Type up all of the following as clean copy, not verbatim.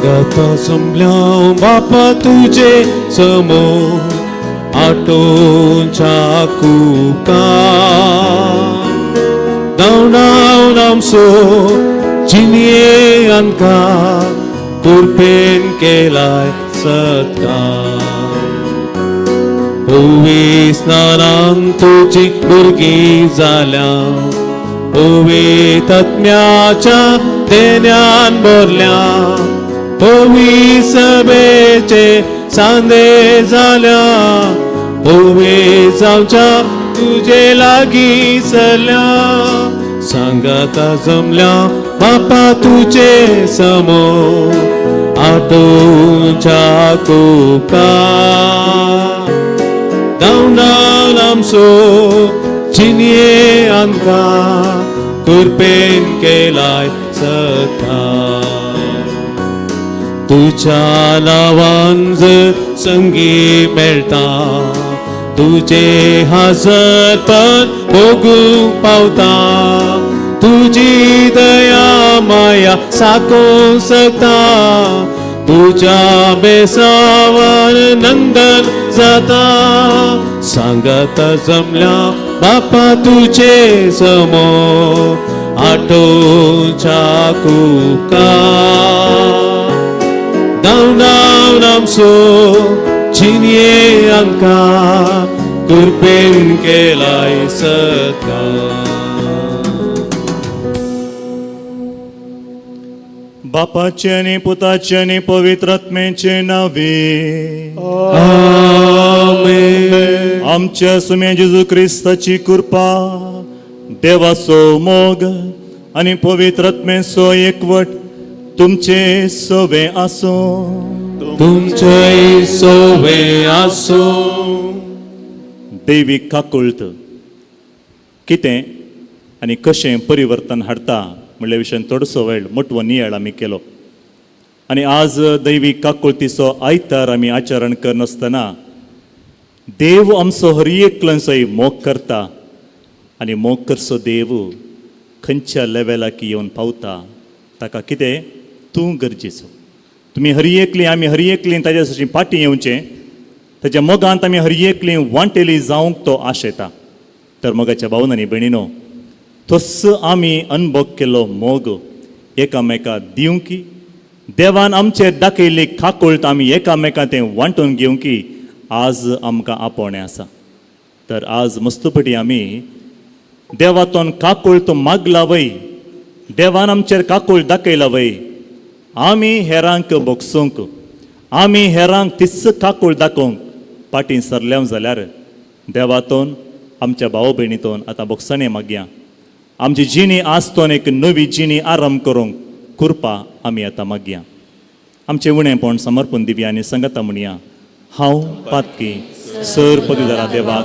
सांगाता जमल्या बापा तुजे समोर आटोच्या कुका धांवडावन आमचो जिणये आमकां कुरपेन केलाय सत्कार. ओवी स्नानान तुजी भुरगीं जाल्या, ओवी तत्म्याच्या देण्यान भरल्या, ओवी सभेचे सांदे जाल्या, ओवी जावच्या तुजे लागीं सरल्या. सांगाता जमल्या बापा तुजे समोर आटोच्या कुका धांवडावन आमचो जिणये आमकां कुरपेन केलाय सत्कार. तुज्या नांवान जर संगी मेळटा, तुजे हाजरपण भोगूंक पावता, तुजी दया माया साकोंक शकता, तुज्या बेसावान नंदन जाता. सांगाता जमल्या बापा तुजे समोर आटोच्या कुका धांवडावन आमचो जिणये आमकां कुरपेन केलाय सत्कार. बापाचे आनी पुताचे आनी पवित्र आत्म्याचे नावे. आमेन. आमच्या सुम्या जेजू क्रिस्ताची कृपा, देवाचो मोग आनी पवित्र आत्म्याचो एकवट तुमचे सवे आसूं. तुमचेय सोवे आसूं. दैवीक काकुळट कितें आनी कशें परिवर्तन हाडटा म्हणल्या विशयान थोडोसो वेळ मोटवो नियाळ आमी केलो. आनी आज दैवीक काकुळतीचो आयतार आमी आचरण करनासतना देव आमचो हर एकल्याचोय मोग करता आनी मोग करचो देव खंयच्या लेवलाक येवन पावता ताका कितें तूं गरजेचो. तुमी हर एकली आमी हर एकली ताज्या सशी फाटीं येवचें, ताज्या मोगांत आमी हर एकली वांटेली जावंक तो आशेता. तर मोगाच्या भावन आनी भयणीनो, तस आमी अनुभव केलो मोग एकामेका दिवंकी, देवान आमचेर दाखयल्ली काकुळट आमी एकामेका तें वांटून घेवंकी आज आमकां आपोवणें आसा. तर आज मस्तपटी आमी देवातोन काकुळट मागला वय, देवान आमचेर काकुळट दाखयला वय, आमी हेरांक भोगसूंक, आमी हेरांक तीच काकुळट दाखोवंक फाटीं सरल्या जाल्यार देवातोन आमच्या भाव भयणीतोन आतां भोगसणें मागया. आमची जिणी आसतोन एक नवी जिणी आरंभ करूंक कृपा आमी आतां मागया. आमचें उणेंपण समर्पण दिवया आनी संगता म्हणया, हांव पातकी सर पदवीधरा देवाक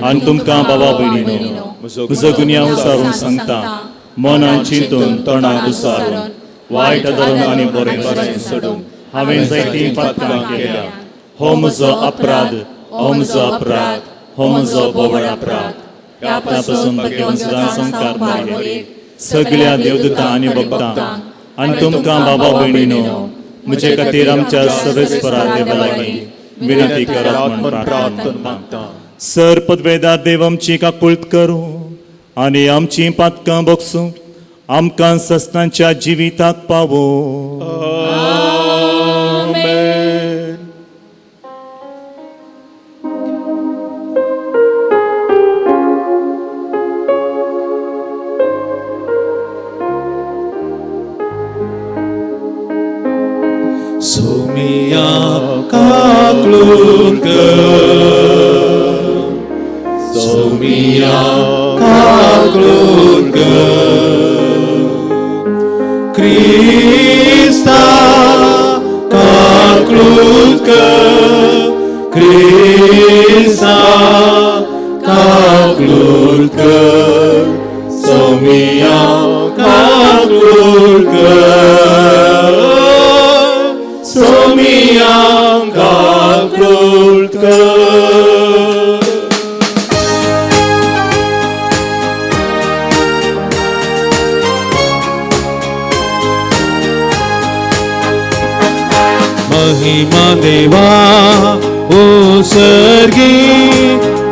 आनी तुमकां बाबा भयणीनो म्हजो गुन्यांव उसारून सांगता, मनान चिंतून तोंडाक उसारून वायट धरून आनी बरें बरें सोडून हांवें जायतीं पातकां केल्या. हो म्हजो अपराध, हो म्हजो अपराध, हो म्हजो बोवड अपराध. ह्या पासून घेवन सदां संवसार मारये सगळ्या देवदूतां आनी भक्तां आनी तुमकां बाबा भयणीनो म्हजे खातीर आमच्या सर्वेस्परा देवा लागीं विनंती करात म्हूण प्रार्थना मागता. सर पदवेदार देव आमची काकुळट करूं आनी आमचीं पातकां भोगसूं, आमकां सस्नाच्या जिविताक पावो. सोमिया काकलूट कर, सोमिया काकलूट कर, क्रिस्ता काकलूट कर, क्रिस्ता काकलूट कर, सोमिया काकलूट कर, सोमिया काकलूट कर. महिमा देवा ओ सर्गी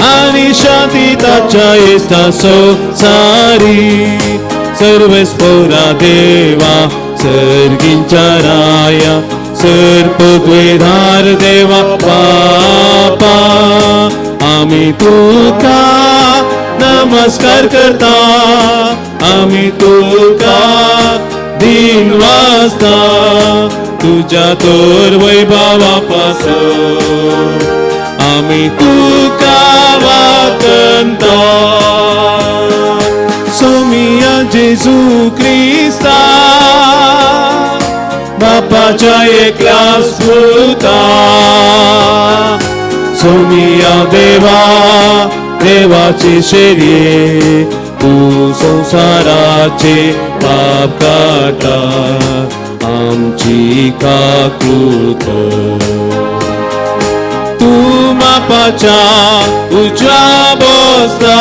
आनी शांती ताच्या येता संवसारी. सर्वेस्पोरा देवा सर्गींच्या राया सर्पद्वेधार देवा बापा आमी तुका नमस्कार करता आमी तुका दिन वाजता तुज्या तोर वैभवा पासत आमी तुका वाकंता. सोमिया जेजू क्रिस्ता बापाच्या एकल्या पुता सोमिया देवा देवाची शेरये तूं संवसाराचे पाप काडटा आमची काकूत. तूं मापाच्या उजव्या बसता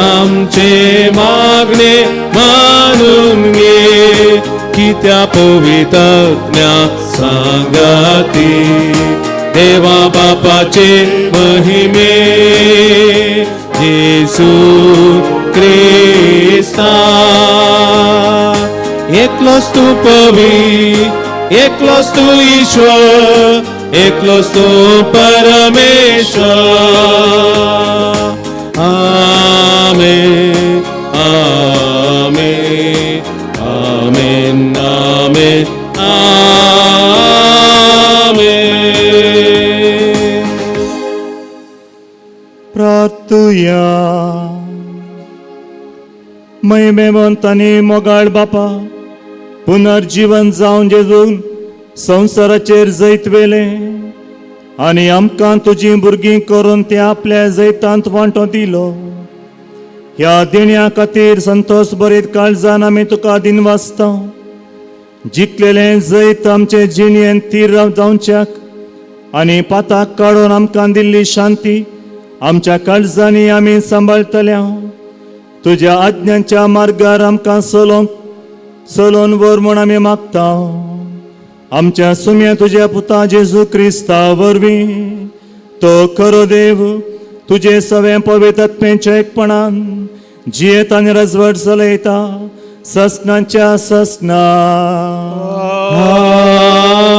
आमचे मागणे मानून घे कित्या पवित्रज्ञा सांगाती देवा बापाचे महिमे जेसू क्रिस्ता. एकलोच तूं पवी एकलोच तूं ईश्वर एकलोच तूं परमेश्वर. आमेन आमेन आमेन आमेन आमेन. प्रार्थुया. महिमेवंत आनी मोगाळ बापा पुनर्जीवन जावन जेजून संवसाराचेर जैत व्हेलें आनी आमकां तुजीं भुरगीं करून ते आपल्या जैतांत वांटो दिलो. ह्या देण्या खातीर संतोश बरीत काळजान आमी तुका दिनवासता. जिखलेलें जैत आमचे जिणेंत थीर जावच्याक आनी पाताक काडून आमकां दिल्ली शांती आमच्या काळजांनी आमी सांबाळटल्या. तुज्या आज्ञांच्या मार्गार आमकां चलोवंक चलोवन व्हर म्हूण आमी मागता. आमच्या सुम्या तुज्या पुता जेजू क्रिस्ता वरवीं तो खरो देव तुजे सवें पवित्र आत्म्याच्या एकपणान जियेत आनी रजवट चलयता ससनाच्या ससना.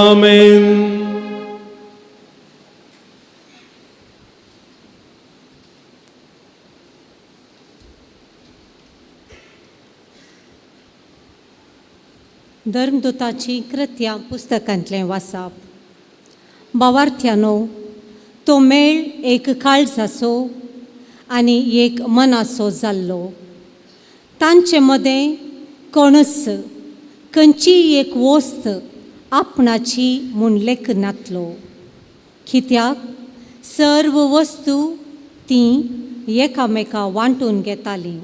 आमेन. धर्मदूताची कृत्या पुस्तकांतलें वासाप. बावार्थ्यानो तो मेळ एक काळजाचो आनी एक मनाचो जाल्लो. तांचे मदें कोणूच खंयचीय एक वस्त आपणाची म्हूण लेखनातलो कित्याक सर्व वस्तू तीं एकामेका वांटून घेतालीं.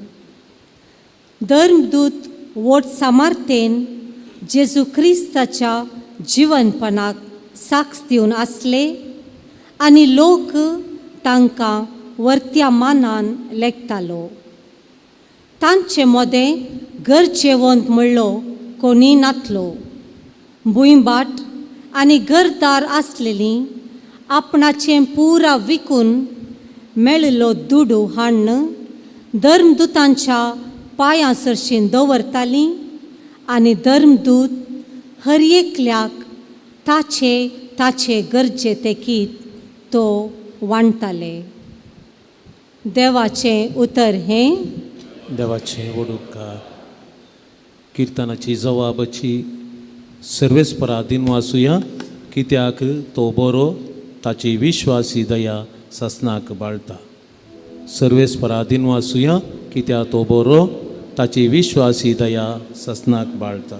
धर्मदूत व्हड सामर्थ्येन जेजू क्रिस्ताच्या जिवनपणाक साक्ष दिवन आसले आनी लोक तांकां वर्त्या मानान लेखतालो. तांचे मदें गरजेवंत म्हणलो कोणी नातलो. भुंयबाट आनी घरदार आसलेलीं आपणाचें पुरा विकून मेळिल्लो दुडू हाडून धर्मदूतांच्या पांयां सरशीं दवरतालीं आनी धर्मदूत हर एकल्याक ताचे ताचे गरजे तेकीत तो वांट्टाले. देवाचें उतर हें. देवाचें व्हड उपकार. किर्तनाची जवाबाची सर्वेस्परा दिनवासुया कित्याक तो बरो ताची विश्वासी दया ससनाक बाळता. सर्वेस्परा दिनवासुया कित्याक तो बरो ताची विश्वासी दया ससनाक बाळता.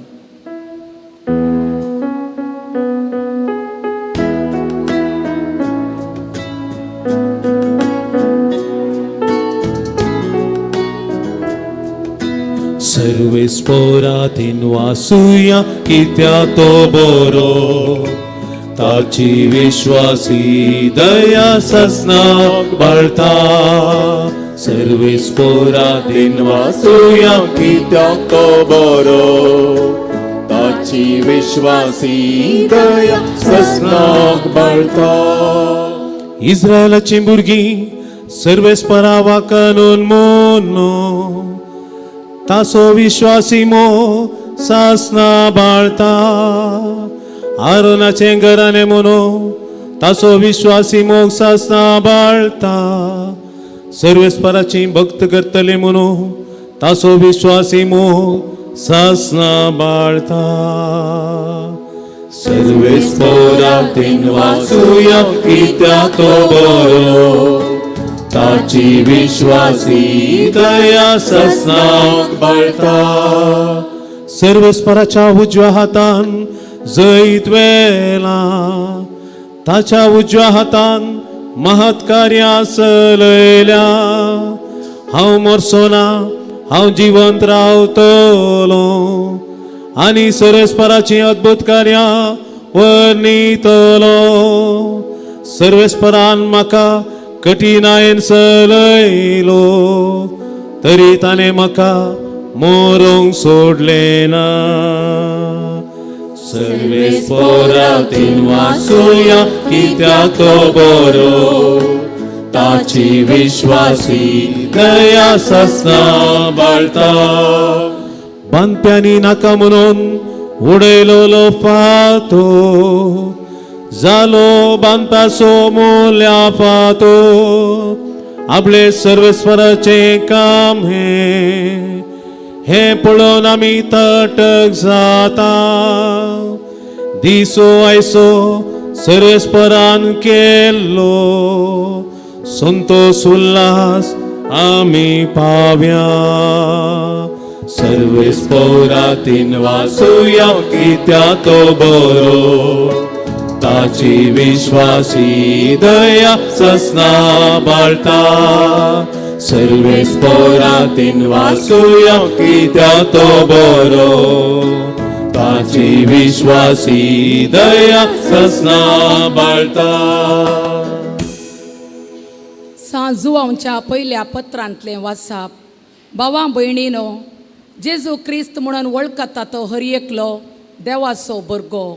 सर्वेस्पोरा दिनवासुया कित्याक तो बरो ताची विश्वासी दया ससनाक बाळता. सर्वेस्पोरा दिनवासुया कित्याक तो बरो ताची ताची विश्वासी दया ससनाक बाळता. इस्रायलाची भुरगीं सर्वेस्परा वाकनून मोनो तासो विश्वासी मोग सासना बाळता. आरोनाचें घराणें मोनो तासो विश्वासी मोग सासना बाळता. सर्वेस्पराची भक्त करतले म्हणू तासो विश्वासी मोग सासना बाळता. सर्वेस्परातीन वाचुया कित्याक तो बरो, ताची विश्वासी दया ससनाक बाळता. सर्वेस्पराच्या उजव्या हातान जैत वेला, ताच्या उजव्या हातान महत् कार्यां चलयल्या. हांव मरचो ना, हांव जिवंत रावतलो आनी सर्वेस्पराचीं अद्भुत कार्यां वर्णितलो. सर्वेस्परान म्हाका कठिणायेन चलयलो, तरी ताणें म्हाका मरूंक सोडलें ना. सर्वेस्परातीन वाचुया कित्याक तो बरो, ताची विश्वासी दया ससना बाळता. बांदप्यांनी नाका म्हणून उडयलोलो फातो जालो बांदपाचो मोल्या फातो. आपले सर्वेस्पराचें काम हें, हें पळोवन आमी तटक जाता. दिसो आयसो सर्वेस्परान केल्लो संतोष उल्हास आमी पाव्या. सर्वेस्परातीन वाचुया कित्याक तो बरो, ताची विश्वासी दया ससना बाळता. सर्वेस्परातीन वाचुया कित्याक तो बरो, ताची विश्वासी दया ससना बाळता. सांजुवांच्या पयल्या पत्रांतलें वासाप. भावां भयणीनो, जेजू क्रिस्त म्हणून वळखता तो हर एकलो देवाचो भुरगो.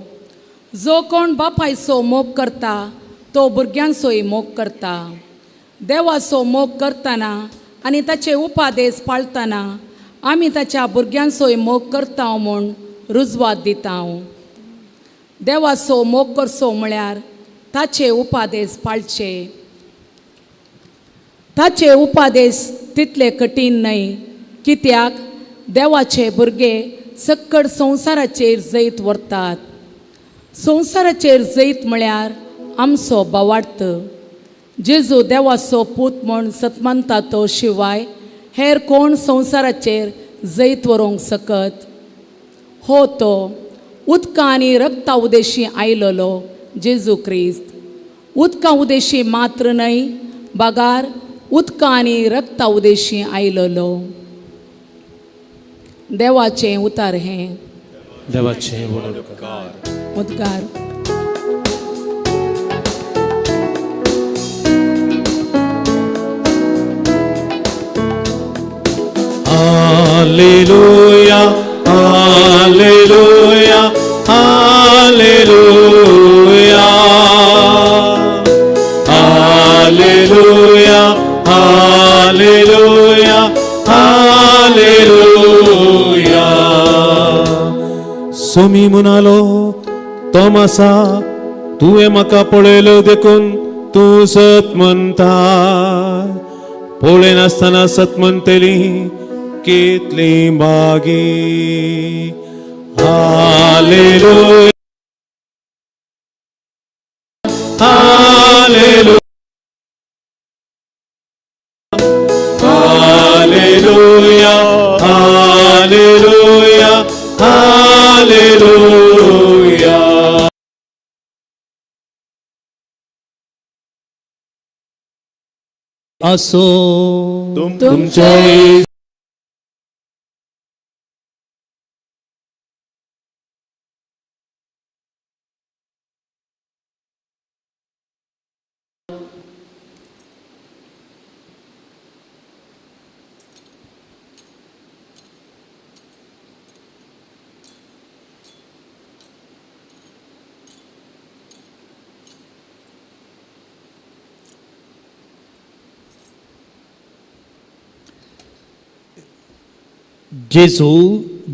जो कोण बापायचो मोग करता तो भुरग्यांचोय मोग करता. देवाचो मोग करतना आनी ताचे उपादेश पाळतना आमी ताच्या भुरग्यांचोय मोग करता म्हूण रुजवात दिता. देवाचो मोग करचो म्हळ्यार ताचे उपादेश पाळचे. ताचे उपादेश तितले कठीण न्हय, कित्याक देवाचे भुरगे सक्कड संवसाराचेर जैत व्हरतात. संवसाराचेर जैत म्हळ्यार आमचो भावार्थ. जेजू देवाचो पूत म्हूण सतमानता तो शिवाय हेर कोण संवसाराचेर जैत व्हरूंक शकत? हो तो उदका आनी रक्ता उदेशी आयलोलो जेजू क्रिस्त. उदका उदेशी मात्र न्हय, बागार उदका आनी रक्ता उदेशी आयलोलो. देवाचें उतार हें. देवाचें व्हड उपकार. उद्गार. Hallelujah, hallelujah, hallelujah. Hallelujah, hallelujah, hallelujah. Somi म्हणालो तोमासा, तुवें म्हाका पळयलो देखून तूं सत म्हणटा. पळयनासतना सत म्हणटली कितली बागी. Hallelujah, hallelujah, hallelujah, hallelujah, hallelujah. असो तुमचे जेजू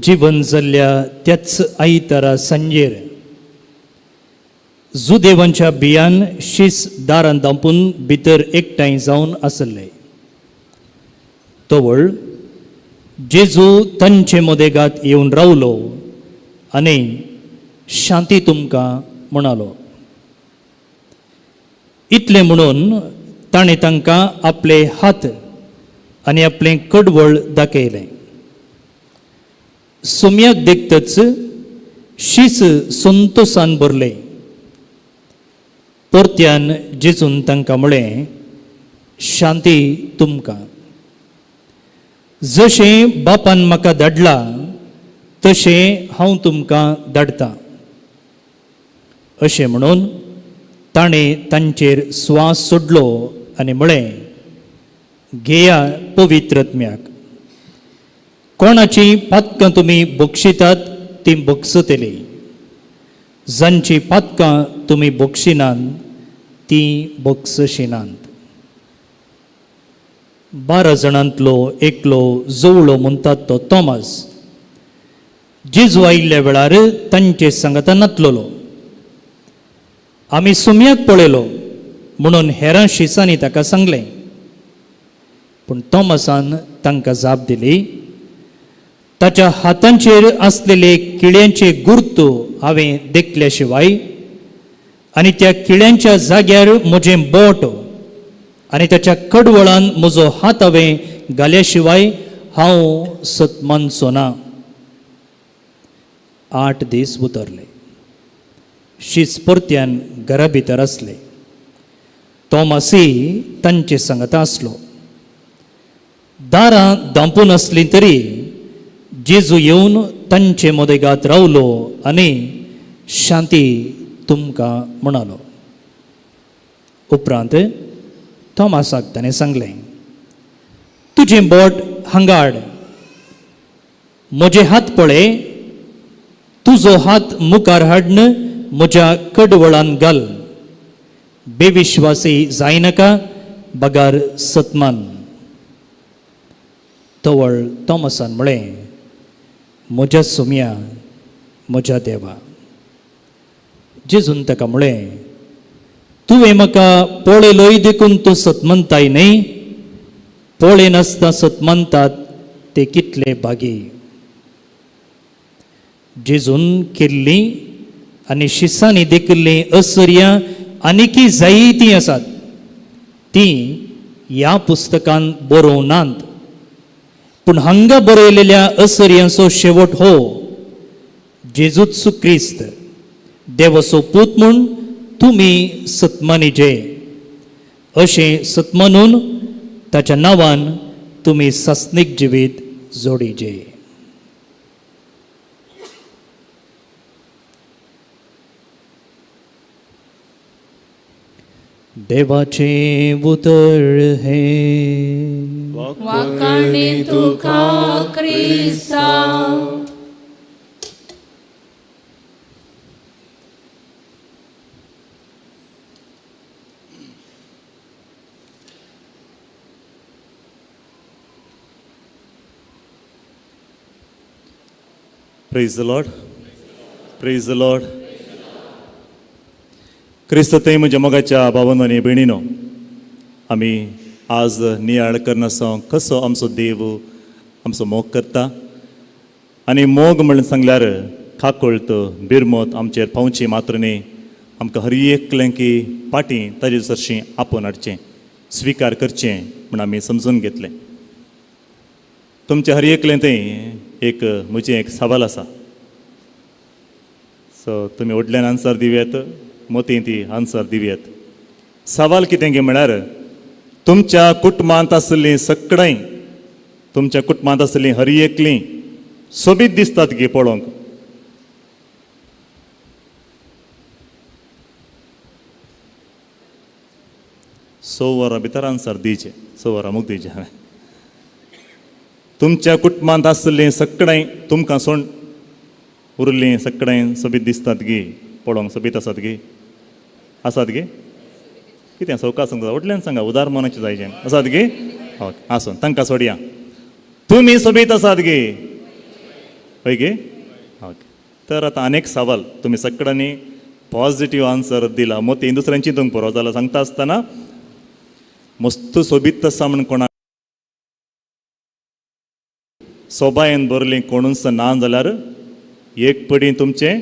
जिवन जाल्ल्या त्याच आयतारा सांजेर जुदेवांच्या बियान शीस दारान दांपून भितर एकठांय जावन आसले. तवळ जेजू तांचे मदेगात येवन रावलो आनी शांती तुमकां म्हणालो. इतलें म्हणून ताणें तांकां आपले हात आनी आपलें कडवळ दाखयलें. सुम्याक देखतच शीस संतोसान भरलें. परत्यान जेजून तांकां म्हळें, शांती तुमकां. जशें बापान म्हाका धाडला तशें हांव तुमकां धाडटा. अशें म्हणून ताणें तांचेर स्वास सोडलो आनी म्हळें, घेया पवित्रत्म्याक. कोणाचीं पातकां तुमी बक्षितात तीं बक्षतलीं, जांचीं पातकां तुमी बक्षिनात तीं बक्षशिनात. 12 जाणांतलो एकलो जवळो म्हणटात तो तॉमस जेजू आयिल्ल्या वेळार तांचे सांगाता नातलेलो. आमी सुम्याक पळयलो म्हणून हेरां शिसांनी ताका सांगलें. पूण तॉमसान तांकां जाप दिली, ताच्या हातांचेर आसलेले किळ्यांचे गुर्त हांवें देखल्या शिवाय आनी त्या किळ्यांच्या जाग्यार म्हजें बोट आनी ताच्या कडवळान म्हजो हात हांवें घाल्या शिवाय हांव सत मानचो ना. 8 दीस उतरले. शीस परत्यान घरा भितर आसले. तॉमासी तांचे सांगाता आसलो. दारां दांपून आसलीं तरी जेजू येवन तांचे मदेगात रावलो आनी शांती तुमकां म्हणालो. उपरांत तॉमासाक ताणें सांगलें, तुजें बोट हांगा हाड, म्हजे हात पळय, तुजो हात मुखार हाडन म्हज्या कडवळान घाल. बेविश्वासी जायनाका बगार सतमान. तवळ तॉमसान म्हळें, म्हज्या सोम्या, म्हज्या देवा. जेजून ताका म्हळें, तुवें म्हाका पळयलोय देखून तूं सतमनताय न्हय? पळयनासतना सतमनतात ते कितले भागी. जेजून केल्लीं आनी शिसांनी देखिल्लीं असर्यां आनीकी जायतीं आसात, तीं ह्या पुस्तकान बरोवंक नात. पूण हांगा बरयलेल्या असर्यांचो शेवट हो जेजूच क्रिस्त देवाचो पूत म्हूण तुमी सतमानीचे. अशें सतमानून ताच्या नांवान तुमी सासणीक जिवीत जोडीचे. देवाचें उतर हें. वाखाणी तुका क्रिस्ता. Praise the Lord. Praise the Lord. क्रिस्त थंय म्हज्या मोगाच्या भावानो आनी भयणीनो, आमी आज नियाळ करनासो कसो आमचो देव आमचो मोग करता. आनी मोग म्हणून सांगल्यार काकळत बिरमत आमचेर पावची मात्र न्ही, आमकां हर एकलें की फाटीं ताजे सरशीं आपोवन हाडचें, स्विकार करचें म्हूण आमी समजून घेतलें. तुमचें हर एकलें थंय एक म्हजें एक सवाल आसा. सो तुमी व्हडल्यान आन्सर दिवयात, मतीं ती आन्सर दिवयात. सवाल कितें गे म्हळ्यार, तुमच्या कुटुंबांत आशिल्लीं सगळीं, तुमच्या कुटुंबांत आशिल्लीं हर एकलीं सोबीत दिसतात गे पळोवंक? स वरां भितर आन्सर दिवचें, 6 वरां मुख दिवचें हांवें. तुमच्या कुटुंबांत आशिल्लीं सगळीं तुमकां सोड उरलीं सगळीं सोबीत दिसतात गे पळोवंक? सोबीत आसात गे? आसात गे? कितें सवकास सांगता, व्हडल्यान सांगा, उदार मनाचें जायचें. आसात गे? ओके, आसूं, तांकां सोडया. तुमी सोबीत आसात गे? हय गे? ओके. तर आतां अनेक सवाल तुमी सगळ्यांनी पॉझिटिव्ह आन्सर दिला. मोती दुसऱ्यान चिंतूंक पुरो जाल्यार सांगता आसतना मस्त सोबीत आसा म्हण कोणा सोबायेन बरली कोणूच ना जाल्यार एक पडी तुमचें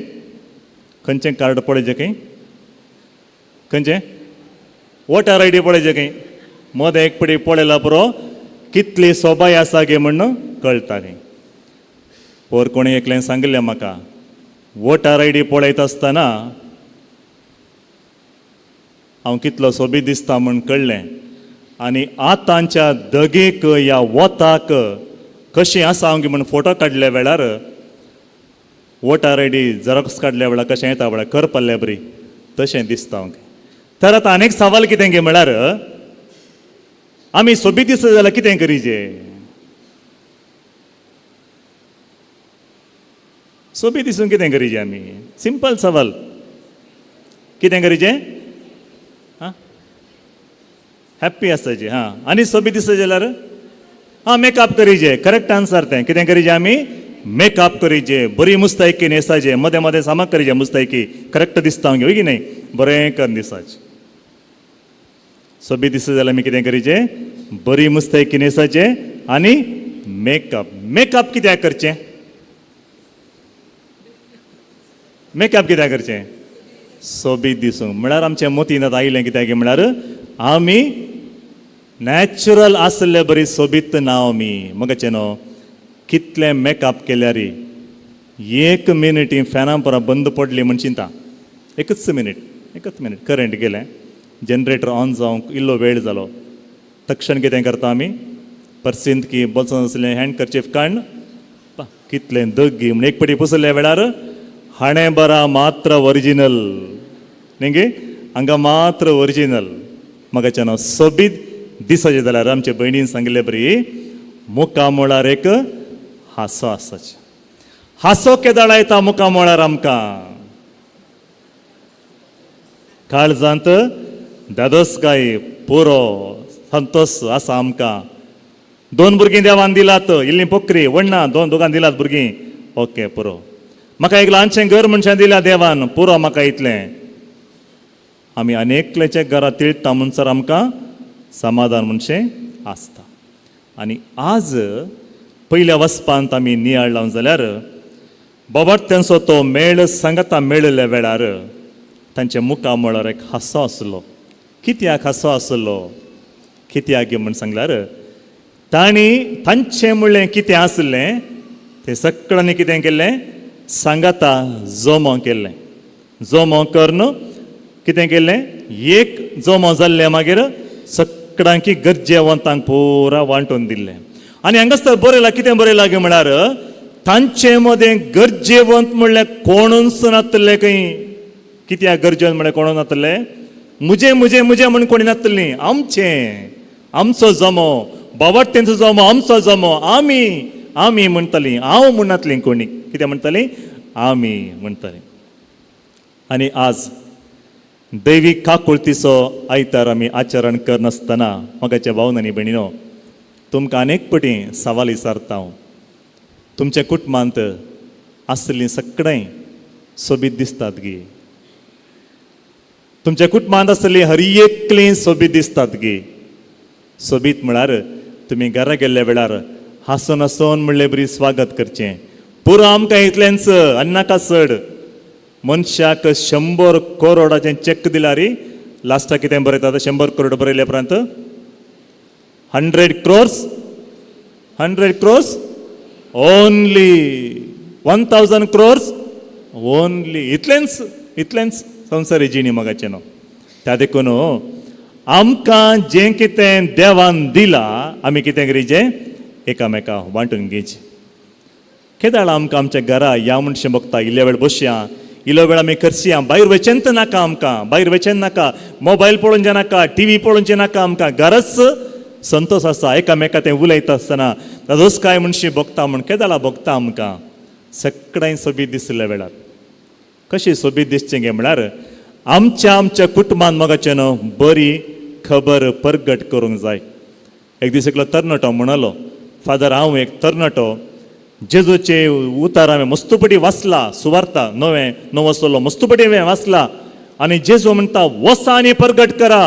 खंयचें कार्ड पळयचें खंय खंयचें वोटर I D पळयचें खंय मदें एक पडी पळयला पुरो कितली सोबाय आसा गे म्हण कळटा खंय. पोर कोणें एकल्यान सांगिल्लें म्हाका वोटर I D पळयता आसतना हांव कितलो सोबीत दिसता म्हण कळ्ळें आनी आतांच्या दगेक ह्या वताक कशें आसा हांव म्हण फोटो काडल्या वेळार वोटर I D xerox काडल्या वेळार कशें येता वेळार करपल्ल्या बरी तशें दिसता हांव. तर आतां आनीक सवाल कितें गे म्हळ्यार आमी सोबीत दिसता जाल्यार कितें करीजे? सोबीत दिसून कितें करीजे आमी? सिंपल सवाल, कितें करीजे? आं, हॅप्पी आसताचे. हां, आनी सोबीत दिसता जाल्यार हां मेकअप करीजे. करेक्ट आन्सर तें. कितें करीजे आमी? मेकअप करीजे, बरी मुस्तायकी न्हेसाचे, मदें मदें सामक करीजे मुस्तायकी, करेक्ट दिसता हांव की न्हय, बरें करून दिसाचें. सोबीत दिसता जाल्यार आमी कितें करीजे? बरी मुस्तायकी न्हेसाचे आनी मेकअप. मेकअप कित्याक करचें? मेकअप कित्याक करचें? सोबीत दिसूंक. म्हळ्यार आमच्या मतींत आतां आयलें कित्याक म्हळ्यार आमी नॅचरल आसले बरी सोबीत ना आमी. मगाचें न्हू कितलें मेकअप केल्यार एक मिनीट ही फॅनां परां बंद पडली म्हण चिंता, एकच मिनीट, एकच मिनीट करंट गेलें, जनरेटर ऑन जावंक इल्लो वेळ जालो, तक्षण कितें करता आमी? पर्सींत की बोल्सान आसलें हँडकर्चीफ काडून कितलें दग्गी म्हण एक पटी पुसल्या वेळार हाणें बरा मात्र ओरिजिनल न्ही गे, हांगा मात्र ओरिजिनल. म्हाका न्हू सोबीत दिसाचें जाल्यार आमचे भयणीन सांगिल्ले बरी मुखामळार एक हांसो आसाचो. हांसो केदाळा येता मुखामळार आमकां? काळजांत दादोसकाय पुरो संतोश आसा आमकां. दोन भुरगीं देवान दिलात, इल्लीं पोकरी व्हडना, दोन दोगां दिलात भुरगीं, ओके पुरो. म्हाका एक ल्हानशें घर मनशां दिल्या देवान, पुरो म्हाका इतलें. आमी अनेकल्याच्या घरा तिळटा म्हणसर आमकां समाधान म्हणशें आसता. आनी आज पयल्या वचपांत आमी नियाळ लावन जाल्यार बाबा तेंचो तो मेळ सांगाता मेळिल्ल्या वेळार तांच्या मुखामळार एक हांसो आसलो. कित्याक हांसो आसलो? कित्याक म्हण सांगल्यार तांणी तांचें म्हणलें कितें आसलें तें सगळ्यांनी कितें केल्लें? सांगाता जमो केल्लें. जमो करून कितें केल्लें? एक जमो जाल्लें मागीर सगळ्यांकी गरजेवंतांक पुरा वांटून दिल्लें. आनी हांगासर बरयलां कितें बरयलां गे म्हळ्यार तांचे मदें गरजेवंत म्हणल्यार कोणूच नातले खंय. कित्याक गरजेवंत म्हणल्यार कोणूच नातले? मुजे मुजे मुजे म्हण कोणी नातली, आमचें आमचो जमो, बाबाट्यांचो जमो, आमचो जमो, आमी आमी म्हणटालीं, हांव म्हणनातलीं कोणी. कितें म्हणटालीं? आमी म्हणटालीं. आनी आज दैवीक काकुळतीचो आयतार आमी आचरण करनासतना मोगाच्या भावन आनी भयणीनो तुमकां अनेक पटी सवाल विचारता हांव. तुमच्या कुटुंबांत आसलीं सगळें सोबीत दिसतात गी? तुमच्या कुटुंबांत आसली हर एकलीं सोबीत दिसतात गी? सोबीत म्हळ्यार तुमी घरा गेल्ल्या वेळार हांसून हांसून म्हणले बरी स्वागत करचें. पुरो आमकां इतलेंच आनी नाका चड. मनशाक 100 करोडाचें चॅक दिल्यार लास्टाक कितें बरयतात? 100 करोड बरयल्या उपरांत 100 crores, 100 crores only, 1000 crores only. इतलेंच इतलेंच संवसारी जिणी मोगाचें न्हू. त्या देखून आमकां जें कितें देवान दिलां आमी कितें करीचें? एकामेका वांटून घेवचें. केदाळ आमकां आमच्या घरा ह्या मनशां बगता इल्ल्या वेळ बसया, इल्लो वेळ आमी करसया, भायर वचेंत नाका आमकां, भायर वचें नाका, मोबायल पळोवचें नाका, टिवी पळोवचें नाका, आमकां घरच संतोश आसा. एकामेका तें उलयता आसतना दादोस काय मनशी बगता म्हण केदाळा बगता आमकां सगळ्यांक सोबीत दिसल्या वेळार. कशें सोबीत दिसचें गे म्हळ्यार आमच्या आमच्या कुटुंबान मोगाचें न्हू बरी खबर परगट करूंक जाय. एक दीस एकलो तरणाटो म्हणालो, फादर हांव एक तरणाटो, जेजूचे उतार हांवें मस्तपटी वाचला, सुवार्ता नवें नवो सल्लो मस्तपटी हांवें वाचला आनी जेजू म्हणटा वसा आनी परगट करा,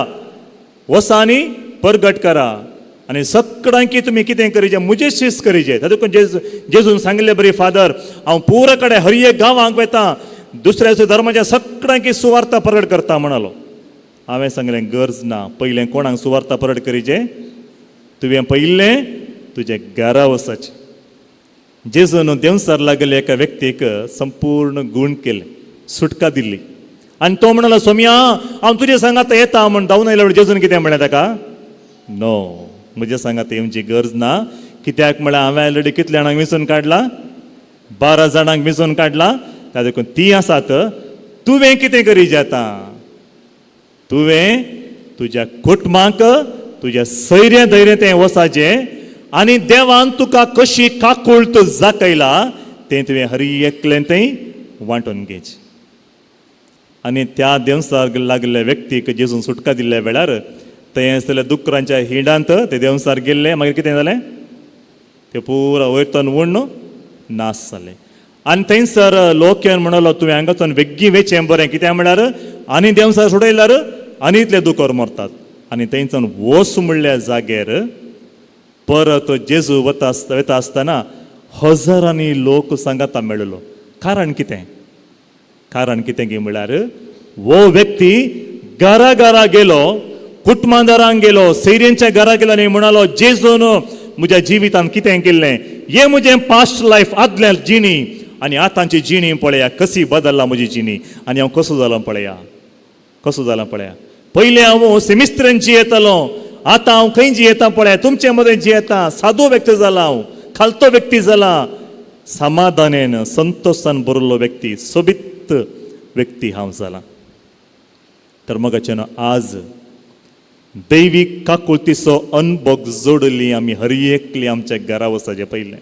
वसा आनी परगट करा आनी सगळ्यांकी तुमी कितें करीजे, म्हजें शीस करीजे. तातूंत जेजून सांगिल्लें बरी, फादर हांव पुरा कडेन हर एक गांवांक वता, दुसऱ्या दुसऱ्या धर्माच्या सगळ्यांकी सुवार्ता परगट करता म्हणालो. हांवें सांगलें गरज ना, पयलें कोणाक सुवार्ता परगट करीजे, तुवें पयलें तुजें घरा वचचें. जेजून देंवसार लागले एका व्यक्तीक संपूर्ण गूण केलें, सुटका दिली आनी तो म्हणालो सोमया हांव तुजे सांगात येता म्हण धांवून आयल्या. जेजून कितें म्हणलें ताका, नो, म्हज्या सांगात येवची गरज ना, कित्याक म्हळ्यार हांवें ऑलरेडी कितल्या जाणांक वेंचून काडला, 12 जाणांक वेंचून काडला, त्या देखून ती आसात. तुवें कितें करीजे आतां, तुवें तुज्या कुटुंबाक तुज्या सैर्य धैर्य तें वसाचें आनी देवान तुका कशी काकुळट जाकयला तें तुवें हर एकलें थंय वांटून घेवचें. आनी त्या देंवसार लागिल्ल्या व्यक्तीक जेजून सुटका दिल्ल्या वेळार थंय आसतल्या दुकरांच्या हिंडांत ते देंवसार गेल्ले. मागीर कितें जालें, ते पुरा वयतन उण्ण नाश जालें. आनी थंयसर लोक येवन म्हणलो तुवें हांगासून वेगीं वेचें बरें, कित्याक म्हळ्यार आनी देंवसार सोडयल्यार आनी इतले दुकर मरतात. आनी थंयच्यान वोस म्हणल्या जाग्यार परत जेजू वता वता आसतना हजारांनी लोक सांगाता मेळलो. कारण कितें, कारण कितें की म्हळ्यार हो व्यक्ती घरा घरा गेलो, कुटुंबादारांक गेलो, सैऱ्यांच्या घरा गेलो आनी म्हणालो जेजून म्हज्या जिवितान कितें केल्लें, हें म्हजें पास्ट लायफ आदल्या जिणी आनी आतांची जिणी पळया कशी बदल्ला म्हजी जिणी आनी हांव कसो जालो पळया, कसो जाला पळया. पयलें हांव सिमिस्त्रेन जियेतालो, आतां हांव खंय जियेता पळया, तुमचे मदें जियेता, सादो व्यक्ती जाला हांव, खालतो व्यक्ती जाला, समाधानेन संतोशान भरिल्लो व्यक्ती, सोबीत व्यक्ती हांव जाला. तर मगाचें आज दैवीक काकुळतीचो अनभोग जोडली आमी हर एकली आमच्या घरा वचपाचें पयलें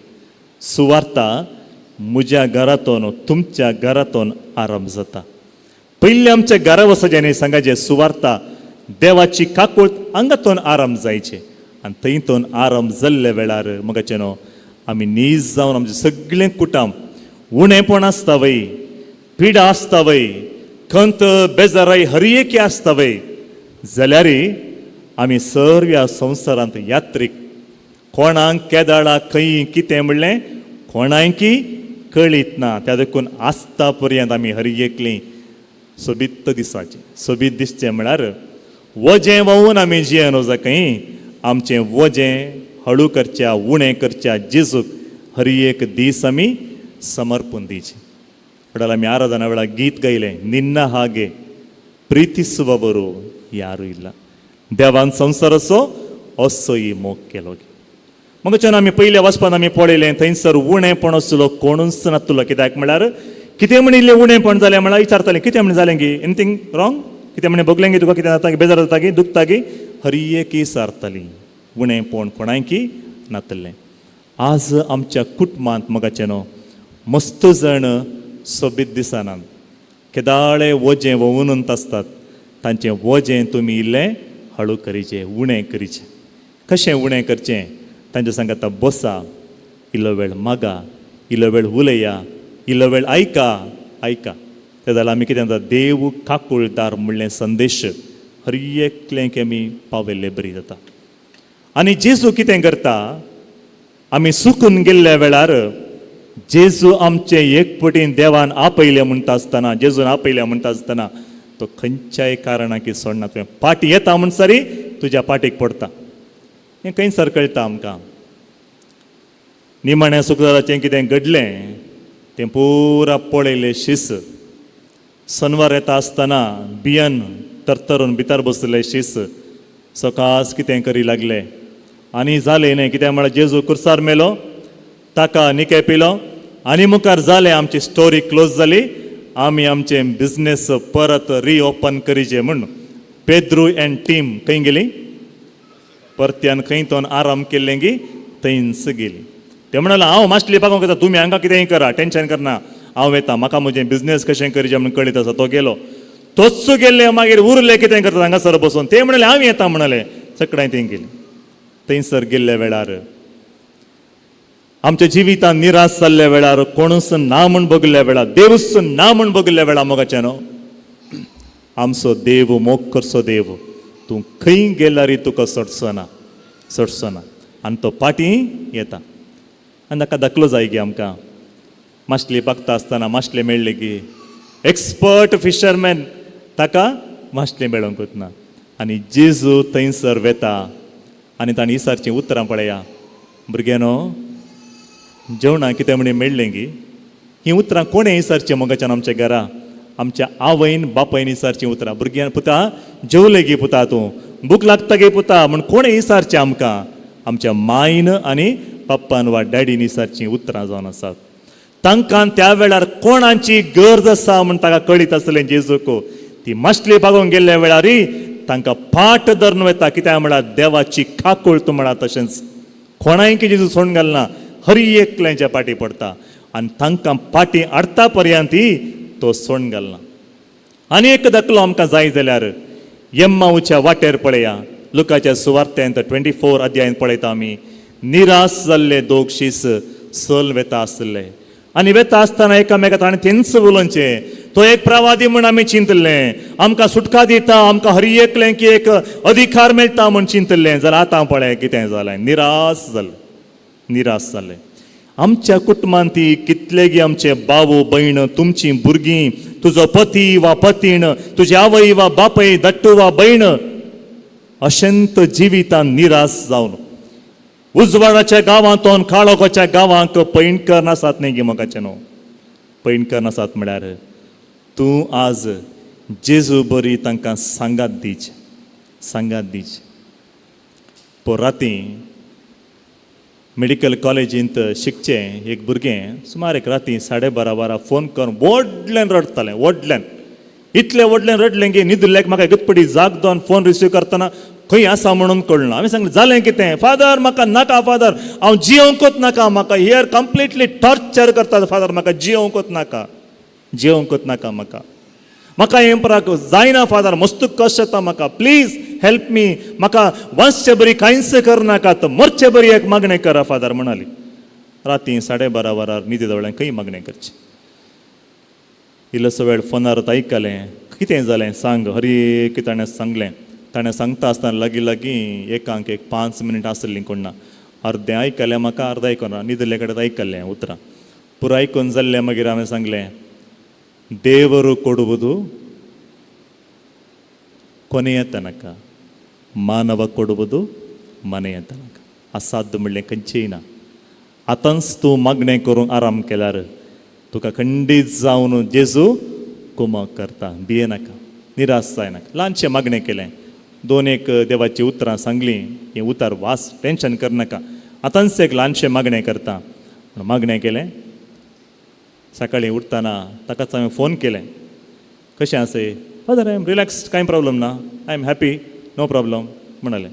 सुवार्ता म्हज्या घरातून तुमच्या घरातून आरंभ जाता. पयलें आमच्या घरा वचपाचें न्ही सांगाचें सुवार्ता देवाची काकुळत हांगातून आरंभ जायचे आनी थंयतून आरंभ जाल्ल्या वेळार मगाचें न्हू आमी नीज जावन आमचें सगळें कुटुंब उणेपण आसता वय, पिडा आसता वय, खंत बेजाराय हर एकी आसता वय, जाल्यार आमी सर्व ह्या संवसारांत यात्रीक, कोणाक केदाळा खंय कितें म्हणलें कोणाकी कळीत ना. त्या देखून आसता पर्यंत आमी हर एकली सोबीत दिसाचें, सोबीत दिसचें म्हळ्यार वजें व्हांवून आमी जियेन वचा खंय आमचें वजें हळू करच्या उणें करच्या जेजूक हर एक दीस आमी समर्पून दिवचें. वडाल आमी आराधना वेळार गीत गायलें, निन्न हागे प्रीतिसुवरो यारू इल्ला, देवान संवसाराचो असोय मोग केलो. मगच्यान आमी पयल्या वाचपान आमी पळयलें थंयसर उणेपण आसलो, कोणूच नातलो. कित्याक म्हळ्यार कितें म्हण इल्लें उणेपण जालें म्हळ्यार विचारतालें कितें म्हण जालें गी, एनीथींग रॉंग, कितें म्हण भोगलें गी तुका, कितें जाता गी, बेजार जाता गी, दुखता गी, हर एक विचारताली. उणेपण कोणायकी नातलें. आज आमच्या कुटुंबांत मगाचें न्हू मस्त जाण सोबीत दिसनात, केदाळे वजें व्होवून आसतात, तांचें वजें तुमी इल्लें हळू करीचें, उणें करीचें. कशें उणें करचें, तांच्या सांगाता बसा, इल्लो वेळ मागा, इल्लो वेळ उलया, इल्लो वेळ आयका आयका. ते जाल्यार आमी कितें जाता, देव काकुळदार म्हणलें संदेश हर एकलें आमी पावयल्ले बरी जाता. आनी जेजू कितें करता, आमी सुकून गेल्ल्या वेळार जेजू आमचे एक पटीन देवान आपयलें म्हणटा आसतना, जेजून आपयलें म्हणटा आसतना तो खंयच्याय कारणाक सोडना. तुवें पाटी येता म्हणसरी तुज्या पाटीक पडटा. हें खंयसर कळटा आमकां, निमाण्या शुक्राराचें कितें घडलें तें पुरा पळयलें. शीस सनवार येता आसतना बियन तरतरून भितर बसले शीस सकास कितें करी लागले आनी जालें न्हय. कित्याक म्हळ्यार जेजू कुर्सार मेलो, ताका निके पिलो आनी मुखार जालें, आमची स्टोरी क्लोज जाली, आमी आमचें बिजनेस परत रिओपन करीचे म्हूण पेद्रू एंड टीम खंय गेली, परत्यान खंय तोन आराम केल्लें गी थंयच गेली. ते म्हणाले हांव मासली पागोंक येता, तुमी हांगा कितेंय करा, टेंशन करना, हांव येता, म्हाका म्हजें बिजनेस कशें करचें म्हूण कळीत आसा. तो गेलो, तोच गेल्ले. मागीर उरले कितें करता हांगासर बसून, ते म्हणले हांव येता म्हणाले, सगळ्यां थंय गेली. थंयसर गेल्ल्या वेळार आमच्या जिवितांत निराश जाल्ल्या वेळार, कोणूच ना म्हूण बगल्या वेळार, देवूच ना म्हूण बगल्या वेळार, मोगाचें न्हू, आमचो देव मोग करचो देव तूं खंय गेल्यार तुका सोडचो ना, सोडचो ना. आनी तो पाटी येता. आनी ताका दाखलो जाय गी आमकां. मासली पागता आसतना मासले मेळ्ळे गी, एक्सपर्ट फिशरमॅन ताका मासले मेळोंकूच ना. आनी जेजू थंयसर वेता आनी ताणें इसारचीं उतरां पळया, भुरग्यानो जेवणां कितें म्हणी मेळ्ळें गी. हीं उतरां कोणें इसारचीं मोगाच्यान? आमच्या घरा आमच्या आवयन बापायन इसारचीं उतरां. भुरग्यान, पुता जेवलें गी, पुता तूं भूक लागता गे पुता म्हण कोणें इसारचें आमकां? आमच्या मायन आनी पप्पान वा डॅडीन इसारचीं उतरां जावन आसात. तांकां त्या वेळार कोणाची गरज आसा म्हूण ताका कळीत आसलें जेजूक. ती मासली बागोवंक गेल्ल्या वेळारय तांकां फाट धरून वता. कित्याक म्हळ्यार देवाची काकूळत म्हणा. तशेंच कोणायकी जेजू सोडून घालना, हर एकल्याच्या पाटी पडटा आनी तांकां पाटी हाडटा पर्यंत तो सोडून घालना. आनी एक दाखलो आमकां जाय जाल्यार एम्माऊच्या वाटेर पळया. लुकाच्या सुवार्तेंत 24 अध्यायन पळयता आमी, निराश जाल्ले दोग शीस सल वेता आसले आनी वेता आसतना एकामेका ताणें तेंच उलोवचें, तो एक प्रवादी म्हूण आमी चिंतलें, आमकां सुटका दिता, आमकां हर एकलें की एक अधिकार मेळटा म्हूण चिंतलें, जाल्यार आतां पळय कितें जालें. निराश जालें, निराश जालें. आमच्या कुटुंबांत ती कितलेगी आमचे बावू भयण, तुमची भुरगीं, तुजो पती वा पतीण, तुजी आवय वा बापय, दट्टू वा भयण अशंत जिवितान निराश जावन उजवाडाच्या गांवांतून काळोखाच्या गांवांक पैण करनासात न्ही गे मोगाचें न्हू. पैण करनासात म्हळ्यार तूं आज जेजू बरी तांकां सांगात दीच, सांगात दीच. पोर राती मेडिकल कॉलेजींत शिकचें एक भुरगें सुमार एक राती 12:30 वरां फोन करून व्हडल्यान रडटालें. व्हडल्यान, इतलें व्हडल्यान रडलें की न्हिदिल्ल्याक म्हाका एकच जाग दोन फोन रिसीव करतना खंय आसा म्हणून कळना. हांवें सांगलें, जालें कितें? फादर म्हाका नाका, फादर हांव जियोंकूच नाका, म्हाका here completely torture करतात फादर, म्हाका जियोंकूच नाका, जियोंकूच नाका, म्हाका म्हाका हें पराक जायना फादर, मस्त कश्ट येता म्हाका, प्लीज हेल्प मी, म्हाका वाचचे बरी कांयच करनाकात, मरचे बरी एक मागणें करा फादर म्हणाली. राती 12:30 वरार न्हिदे दोळ्यान खंय मागणें करचें? इल्लोसो वेळ फोनार आयकलें, कितें जालें सांग. हर एक ताणें सांगलें. ताणें सांगता आसतना लागीं लागीं एकांक एक 5 मिनटां आसलीं कोण ना. अर्दें आयकलें म्हाका, अर्दें आयकना, न्हिदिल्ले कडेन आयकलें उतरां. पुरो आयकून जाल्लें मागीर हांवें सांगलें, ದೇವರು ಕೊಡುವುದು ಕೊನೆಯ ತನಕ, ಮಾನವ ಕೊಡುವುದು ಮನೆಯ ತನಕ. असाध्य म्हणलें खंयचेय ना. आतांच तूं मागणें करूंक आराम केल्यार तुका खंडीत जावन जेजू कुमक करता. भिये नाका, निराश जायनाका. ल्हानशें मागणें केलें, दोन एक देवाचीं उतरां सांगलीं, हें उतर वास, टेंशन करनाका, आतांच एक ल्हानशें मागणें करता म्हूण मागणें केलें. सकाळीं उठतना ताकाच हांवें फोन केलें, कशें आसा? फादर, I am relax, कांय प्रॉब्लम ना, I am happy, no problem म्हणालें.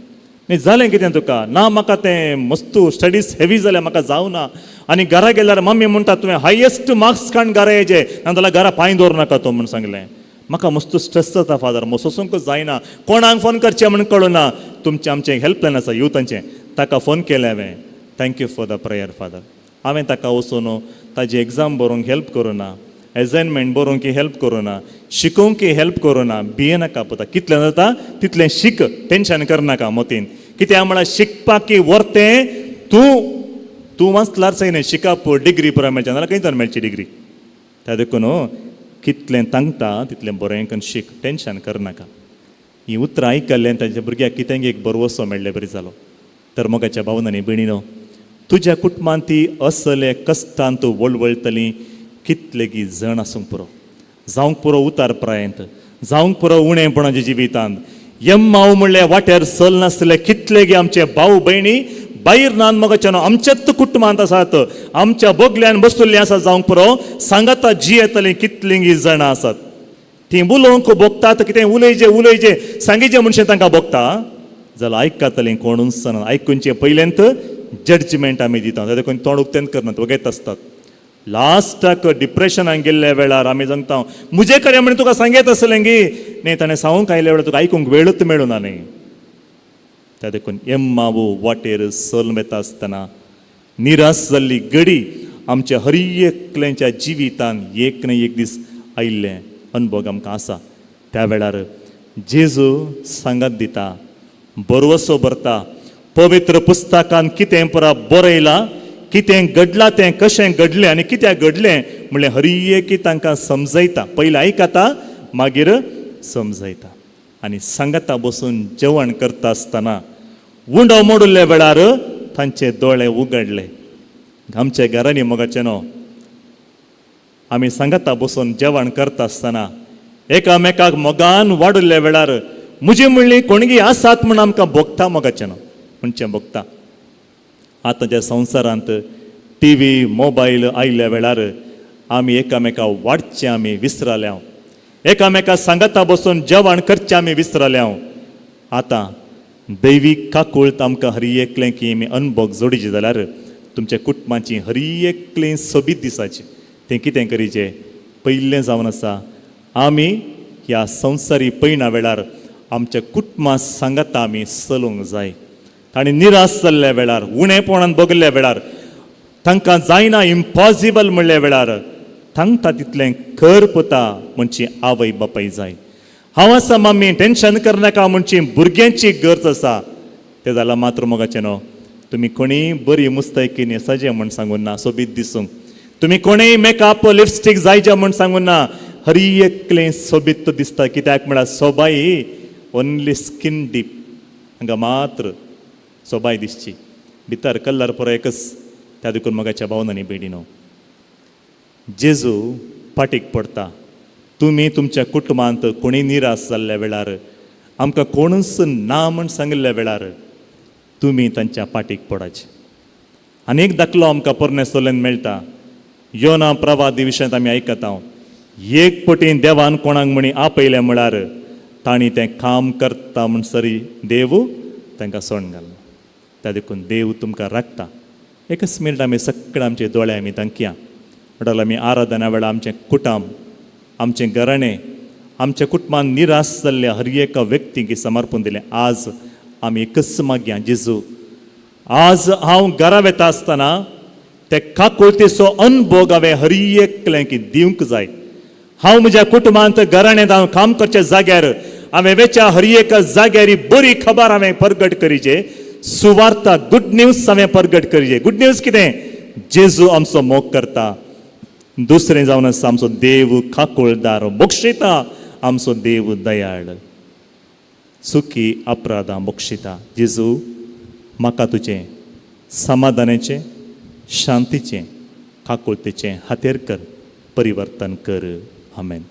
न्ही, जालें कितें तुका? ना, म्हाका तें मस्तू स्टडीज हेवी जालें, म्हाका जावना आनी घरा गेल्यार मम्मी म्हणटा तुवें हायेस्ट मार्क्स काड घरा येजे, ना जाल्यार घरा पांय दवरूं नाका तो म्हूण सांगलें. म्हाका मस्त स्ट्रेस जाता फादर, सोसूंकच जायना, कोणाक फोन करचें म्हूण कळना. तुमचें आमचें हेल्पलायन आसा युथांचें, ताका फोन केलें हांवें. Thank you for the prayer father. हांवें ताका वचून ताजी एग्जाम बरोवंक हेल्प करूं ना, एसायनमेंट बरोवंक हेल्प करूं ना, शिकोवंक हेल्प करूं ना. भिये नाका पुता, कितलें जाता तितलें शीक, टेंशन करनाका मतीन. कित्याक म्हळ्यार शिकपाक व्हरतें तूं तूं वाचल्यार जायना, शिकप डिग्री पुराय मेळचें नाजाल्यार खंय तर मेळची डिग्री. त्या देखून कितलें तांकता तितलें बरें करून शीक, टेंशन करनाका. ही उतरां आयकल्लें ताच्या भुरग्याक कितेंय एक बरवसो मेळ्ळे बरी जालो. तर मोगाच्या भावनांनी भयणीनो, तुज्या कुटुंबांत ती असले कश्टान तूं वळवळटली कितलेगी जण आसूंक पुरो, जावंक पुरो उतार प्रायंत, जावंक पुरो उणेपणाच्या जिवितांत. एम्माव म्हणल्यार वाट्यार सल नासले कितलेगी आमचे भाव भयणी भायर नान मोगाच्यानो आमच्याच कुटुंबांत आसात, आमच्या बगल्यान बसुल्ली आसात जावंक पुरो, सांगाता जियेतली कितलींगी जाणां आसात. ती उलोवंक भोगतात, कितें उलयचे उलयचे सांगीचे मनशां तांकां भोगता जाल्यार आयकतलीं कोणूच ना. आयकुचें पयल्यांत जजमेंट आमी दिता, देखून तोंड उक्तें करनात, वगेत आसतात. लास्टाक डिप्रेशनान गेल्ल्या वेळार आमी सांगता, मुजे कडेन म्हण तुका सांगेत आसलें गी न्ही, ताणें सांगूंक आयल्या वेळार तुका आयकूंक वेळूच मेळूना न्ही. त्या देखून एम्मावू वाटेर सल वेता आसतना निराश जाल्ली घडी आमच्या हर एकल्यांच्या जिवितान एक न्हय एक दीस आयिल्लें अनुभव आमकां आसा. त्या वेळार जेजू सांगात दिता, बरवसो भरता. पवित्र पुस्तकान कितें परा बरयलां, कितें घडलां, तें कशें घडलें आनी कित्याक घडलें म्हणलें हर एक तांकां समजयता. पयलीं आयकता, मागीर समजयता. आनी सांगाता बसून जेवण करता आसतना उंडो मोडिल्ल्या वेळार तांचे दोळे उगडले. आमच्या घरांनी मोगाचें न्हू आमी सांगाता बसून जेवण करता आसतना एकामेकाक मोगान वाडिल्ल्या वेळार म्हजी म्हणली कोणगी आसात म्हूण आमकां भोगता मोगाचें न्हू म्हणचें भोगता. आतांच्या संवसारांत टी व्ही मोबायल आयिल्ल्या वेळार आमी एकामेका वाडचें आमी विसरल्या, एकामेका सांगाता बसून जेवण करचें आमी विसरल्या. आतां दैवीक काकूळत आमकां हर एकलें की आमी अनभोग जोडीचे जाल्यार तुमच्या कुटुंबाची हर एकलें सोबीत दिसाची तें कितें करीचें पयलें जावन आसा. आमी ह्या संवसारी पयणा वेळार आमच्या कुटुंबा सांगाता आमी चलूंक जाय. तांणी निराश जाल्ल्या वेळार, उणेपणान बगल्ल्या वेळार, तांकां जायना इम्पॉसिबल म्हणल्या वेळार तांकां तितलें खर पुता म्हणची आवय बापाय जाय. हांव आसा मम्मी, टेंशन करनाका म्हणची भुरग्यांची गरज आसा. तें जाल्यार मात्र मोगाचें न्हू तुमी कोणीय बरी मुस्तायकी न्हेसाचें म्हूण सांगून ना, सोबीत दिसूंक तुमी कोणीय मेकअप लिपस्टीक जायचे म्हूण सांगून ना. हर एकलें सोबीत दिसता, कित्याक म्हळ्यार सोबाय ओन्ली स्कीन डीप, हांगा मात्र सोबाय दिसची, भितर कलर पुरो एकच. त्या देखून मोगाच्या भावनांनी भयणी न्हू जेजू पाटीक पडटा. तुमी तुमच्या कुटुंबांत कोणीय निराश जाल्ल्या वेळार, आमकां कोणूच ना म्हूण सांगिल्ल्या वेळार तुमी तांच्या पाटीक पडाचे. आनी एक दाखलो आमकां पोरणे सोलेन मेळटा. योना प्रवादी विशयांत आमी आयकता, एक पटी देवान कोणाक म्हणी आपयलें म्हळ्यार तांणी तें काम करता म्हणसरी देव तांकां सोण घालना. त्या देखून देव तुमकां राखता. एकच मिनट आमी सगळे आमचे दोळे आमी तांकया. म्हणटाले आमी आराधना वेळार आमचें कुटुंब, आमचें घराणें, आमच्या कुटुंबान निराश जाल्ल्या हर एका व्यक्तीक समर्पण दिलें. आज आमी एकच मागया, जेजू आज हांव घरा वेता आसतना ते काकुळतेचो अनभोग हांवें हर एकल्याक दिवंक जाय. हांव म्हज्या कुटुंबांत, घराण्यांत, हांव काम करच्या जाग्यार, हांवें वेच्या हर एका जाग्यार ही बरी खबर हांवें परगट करीचे, सुवार्ता, गुड न्यूज हांवें परगट करीचे. गुड न्यूज कितें? जेजू आमचो मोग करता. दुसरें जावन आसा आमचो देव काकुळदार, बक्षिता, आमचो देव दयाळ, सुखी अपराधां बक्षिता. जेजू म्हाका तुजें समाधानाचें, शांतीचें, काकुळतेचें हातेर कर, परिवर्तन कर. आमेन.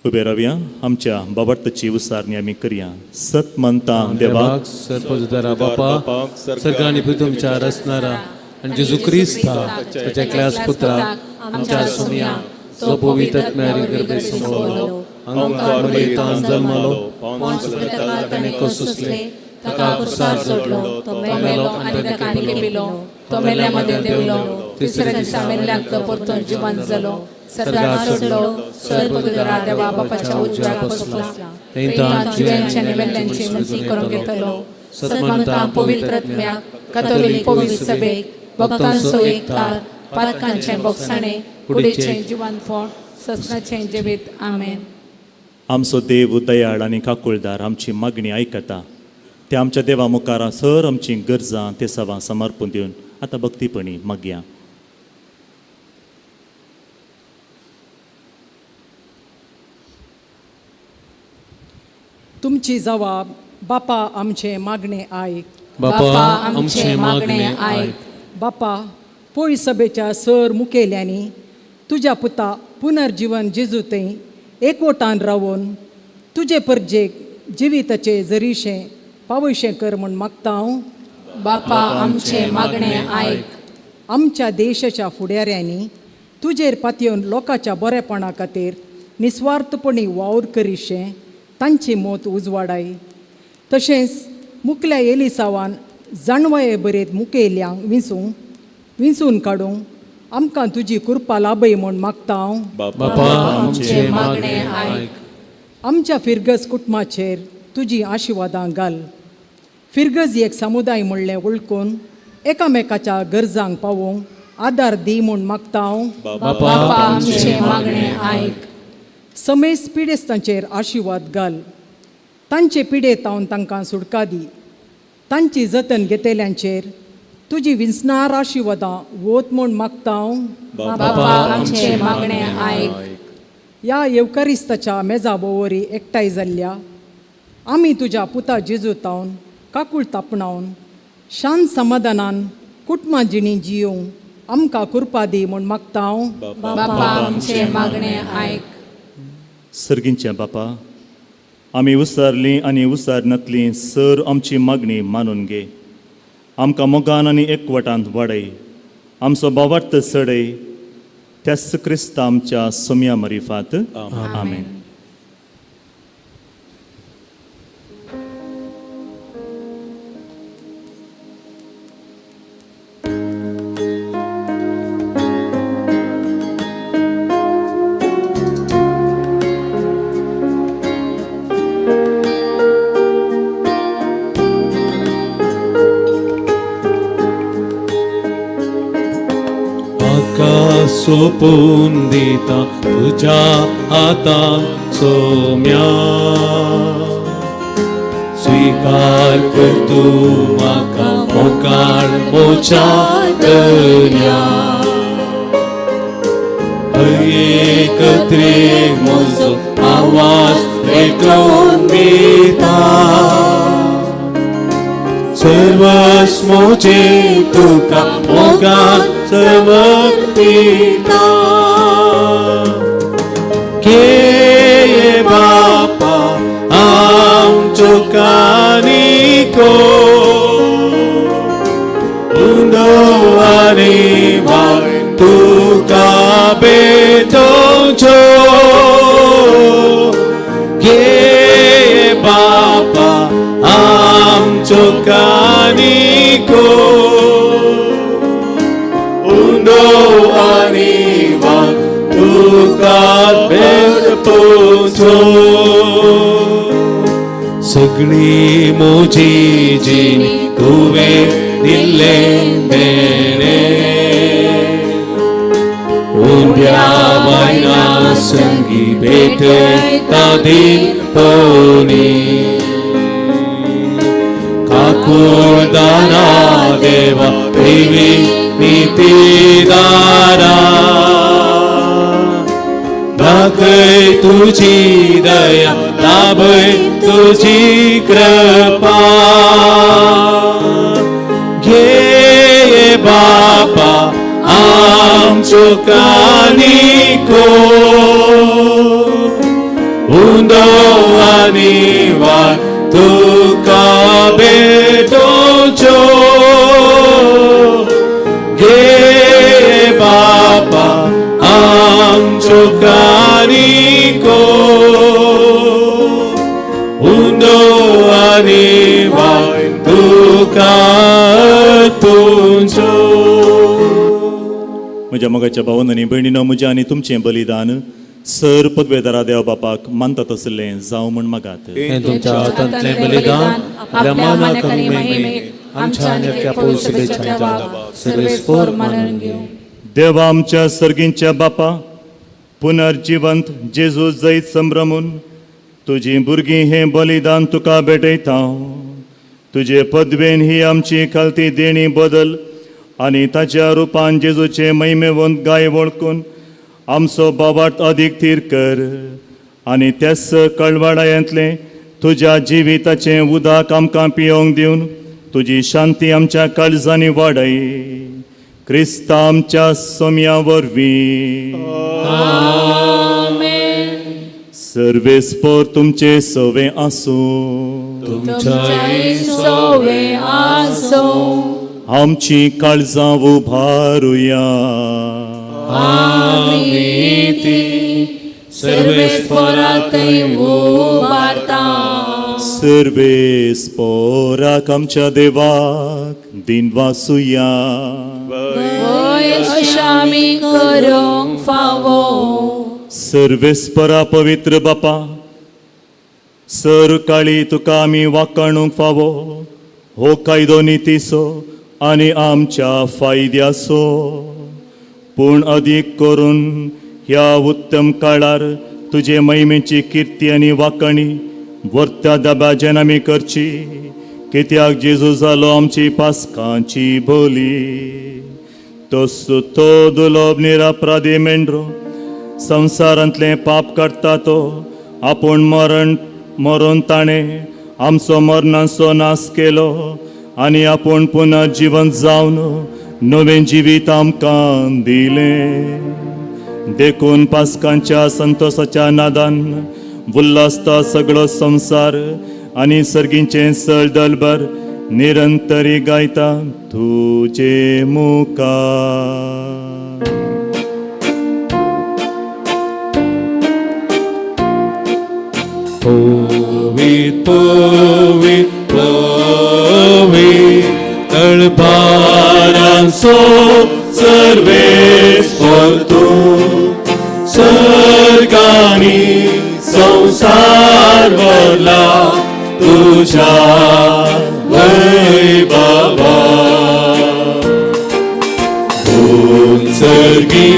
उबे रावया, आमच्या बाबार्थाची उसारणी आमी करया. सत म्हणता देवाक, सर्वजुदारा बापा, सर्ग आनी पृथ्वीच्या रचणारा आनी जेजू क्रिस्ता ताच्या एकल्याच पुत्रा आमच्या सोमया, जो पवित्र आत्म्या गर्भे समवलो, अंकार मरियेंत जल्मलो, पोन्स पिलाताक ताणें सोंसले, ताका खुर्सार चडलो, तो मेलो आनी ताका लिपिलो, तो मेल्या मदें देवलो, तिसऱ्या दिसा मेल्ल्याक तो परतून जिवंत जालो, सर्गार चडलो, सर्वपुत्रा देवा बापाच्या उजव्याक बसला, थंय जिव्यांची आनी मेल्ल्यांची विनंती करूंक येतलो. सत्मनता पवित्र आत्म्याक, कथोलीक पवित्र सभेक, भक्तांचो एकतार, पातकांचें बोगसाणें, कुडीचें जिवंतपण, ससनाचें जिवीत. आमेन. आमचो देव दयाळ आनी काकुळदार आमची मागणी आयकता. ते आमच्या देवा मुखार सर आमची गरजां ते सवां समर्पण दिवन आतां भक्तीपणी मागया. तुमची जवाब बापा आमचें मागणें आयक. बापा आमचें मागणें आयक. बापा, पोय सभेच्या सर मुखेल्यांनी तुज्या पुता पुनर्जीवन जेजू थंय एकवटान रावून तुजे परजेक जिविताचे जरीशें पावयशें कर म्हूण मागता हांव. बापा आमचें मागणें आयक. आमच्या देशाच्या फुडाऱ्यांनी तुजेर पातयेवन लोकांच्या बरेपणा खातीर निस्वार्थपणी वावर करीशें तांची मत उजवाडाय. तशेंच मुकल्या एलिसावान जाणवाये बरेत मुखेल्यांक विंचूंक विंचून काडूंक आमकां तुजी कृपा लाभय म्हूण मागता हांव. बापा आमचें मागणें आयक. आमच्या फिरगज कुटुंबाचेर तुजी आशिर्वादां घाल. फिरगज एक समुदाय म्हणलें वळखून एकामेकाच्या गरजांक पावोवंक आदार दी म्हूण मागता हांव. बापा आमचें मागणें आयक. समेस्त पिडेस्तांचेर आशिर्वाद घाल, तांचे पिडे तावन तांकां सुटका दी. तांची जतन घेतल्यांचेर तुजी विंचणार आशिर्वादां वत म्हूण मागता हांव. बापा आमचें मागणें आयक. ह्या येवकारिस्ताच्या मेजा भोंवरी एकठांय जाल्ल्या आमी तुज्या पुता जेजू तावन काकूळ तापणावन शांत समाधानान कुटुंबा जिणी जियोवंक आमकां कुरपा दी म्हूण मागता हांव. बापा आमचें मागणें आयक. सर्गींच्या बापा, आमी उसारलीं आनी उसारनातलीं सर आमची मागणी मानून घे. आमकां मोगान आनी एकवटांत वाडय, आमचो बावार्थ चडय, त्याच क्रिस्ता आमच्या सोम्या मरिफात. आमेन. म्हाका सोपून दिता तुज्या हातान सोम्या, स्वीकार कर तूं म्हाका मोगाळ मोच्या दर्या. एकत्रे म्हजो आवाज पेटोवन दिता, सर्वस्व तुका मोगान समर्पिता. घे बापा आमचो कानिको, उंदो आनी वाट तुका भेटोवचो. घे बापा आमचो कानिको, उंदो आनी वाट तुका भेटोवचो. सगळी म्हजी जिणी तुवें दिल्लें देणें, उंड्या बायलां संगी भेटयता दिन पोनी. काकुळदारा देवा देवी नीतीदारा, दाखय तुजी दया, लाभय तुजी कृपा. घे बापा आमचो कानिको, उंदो आनी वाट तुका भेटोवचो. घे बापा आमचो कानिको, उंदो आनी वाट तुका तुजो. म्हज्या मोगाच्या भावन आनी भयणीनो, म्हजें आनी तुमचें बलिदान सर पदवेदारा देव बापाक मानतात आसलें जावं म्हण मागात. हें तुमच्या हातांतलें बलिदान आपल्या मानाक आनी महिमेक, आमच्या आनी अख्ख्या पवित्र सर्वेस्पोर मानून घेवं. देवा आमच्या सर्गींच्या बापा, पुनर्जिवंत जेजू जैत संभ्रमून तुजी भुरगीं हें बलिदान तुका भेटयता. तुजे पदवेन ही आमची खालती देणी बदल आनी ताच्या रुपान जेजूचे महिमेवंत गाय वळखून आमचो बाबार्थ अदीक थीर कर आनी त्याच कळवाडायांतलें तुज्या जिविताचें उदक आमकां पियोवंक दिवन तुजी शांती आमच्या काळजांनी वाडय. क्रिस्ता आमच्या सोम्या वरवीं. सर्वेस्पोर तुमचे सवे आसूं. तुमच्याय सोवे आसूं. आमची काळजां उभारुया. आमी ती सर्वेस्पोरातय उबारता. सर्वेस्पोराक आमच्या देवाक दिन वासुया. वय अशें आमी करूंक फावो. सर्वेस्परा पवित्र बापा, सर काळी तुका आमी वाकाणूंक फावो हो कायदो नितीचो आनी आमच्या फायद्याचो. पूण अदीक करून ह्या उत्तम काळार तुजे महिमेची किर्ती आनी वाकणी वर्त्या दबाज्यान आमी करची, कित्याक जेजू जालो आमची पासकांची बोली. तसो तो दुलोब निरापराधी मेंढरो संवसारांतलें पाप काडटा तो आपूण मरण मरून ताणें आमचो मरणाचो नाश केलो आनी आपूण पुनः जिवंत जावन नवें जिवीत आमकां दिलें. देखून पासकांच्या संतोसाच्या नादान उल्लासता सगळो संवसार आनी सर्गीचें सळ दलभर निरंतरी गायता तुजे मुखार. पवित पवित पवित तळपारांचो सर्वेस्पर तूं, सर्गांनी संवसार भरला तुज्या वैभवा. सर्गी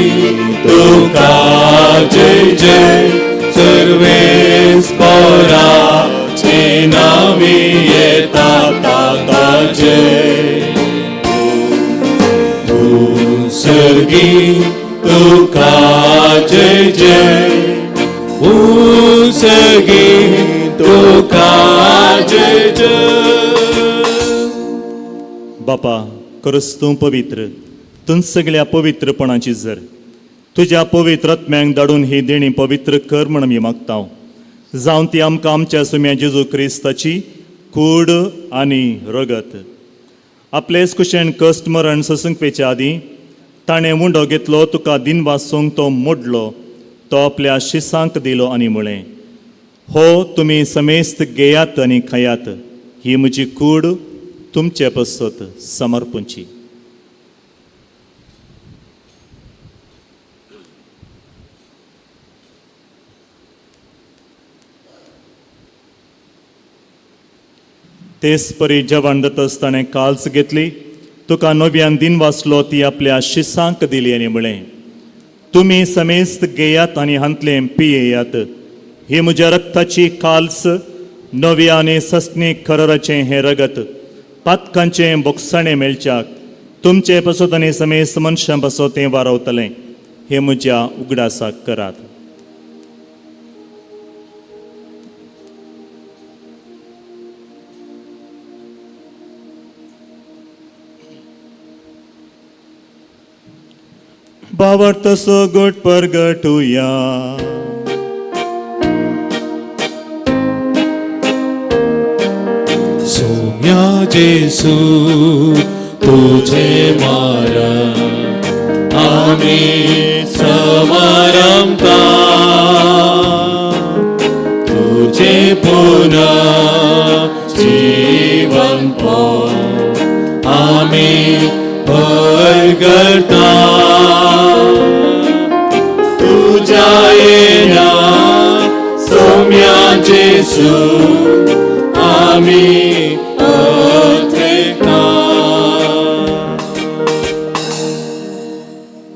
तुका जय जय, सर्वेस्पराचे नावी येता ताका जय. तूं सर्गी तुका जय जय, सर्गी तुका जय जय. बापा, खरंच तूं पवित्र, तूं सगळ्या पवित्रपणाची जर तुज्या पवित्र आत्म्यांक धाडून ही देणी पवित्र कर म्हण आमी मागता, जावन ती आमकां आमच्या सुम्या जेजू क्रिस्ताची कूड आनी रगत. आपलेच कुशेन कश्ट मरण सोसूंक आदीं ताणें उंडो घेतलो, तुका दिनवासूंक तो मोडलो, तो आपल्या शिसांक दिलो आनी म्हळें, हो तुमी समेस्त घेयात आनी खायात, ही म्हजी कूड तुमचे पसत समर्पणची. तेच परी जेवण जातच ताणें काल्स घेतली, तुका नव्यान दिन वाचलो, ती आपल्या शिसांक दिली आनी म्हळें, तुमी समेस्त घेयात आनी हांतलें पियेयात, ही म्हज्या रक्ताची काल्स, नव्या आनी सस्नीक खरराचें हें रगत पातकांचें बोगसाणें मेळच्याक तुमचे पसत आनी समेस्त मनशां पासत तें वारवतलें, हें म्हज्या उगडासाक करात. भावार्थ गोट परगटुया. सोम्या जेसू तुझे मारण आमी समारंभता, तुझे पुनः जीवन आमी परगटा. तुझ्या येण्या सोम्या जेसू आमी अथेकता.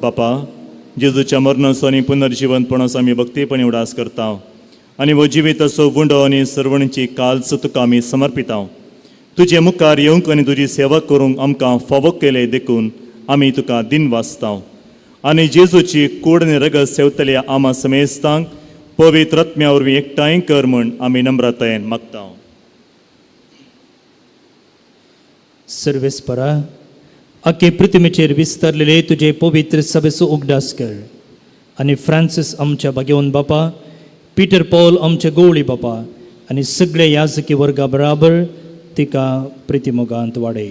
बापा, जेजूच्या मरणाचो आनी पुनर्जिवनपणाचो आमी भक्तीपणी उडास करता आनी हो जिविताचो गुंडो आनी सर्वणीची काल्स तुका आमी समर्पिता. तुजे मुखार येवंक आनी तुजी सेवा करूंक आमकां फावो केले देखून आमी तुका दिन वाचता आनी जेजूची कूड आनी रगत सेवतल्या आमा समेस्तांक पवित्र आत्म्या वरवीं एकठांय कर म्हूण आमी नम्रतायेन मागता. सर्वेस्परा, आखे पृथ्वीचेर विस्तारलेले तुजे पवित्र सभेचो उगडास कर आनी फ्रांसीस आमच्या भाग्यवन बापा, पिटर पॉल आमच्या गवळी बापा आनी सगळे याजकी वर्गा बराबर तिका प्रितीमोगांत वाडय.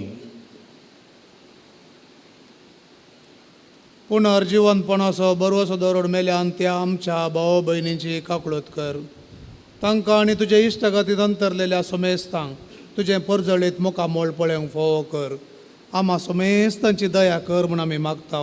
पुनर्जिवनपणाचो बरवसो दरोड मेल्यान त्या आमच्या भाव भयणींची काकळूत कर. तांकां आनी तुजे इश्टागतींत अंतरलेल्या सोमेस्तांक तुजें परजळीत मुखामोळ पळोवंक फावो कर. आमा सोमेस्तांची दया कर म्हूण आमी मागता.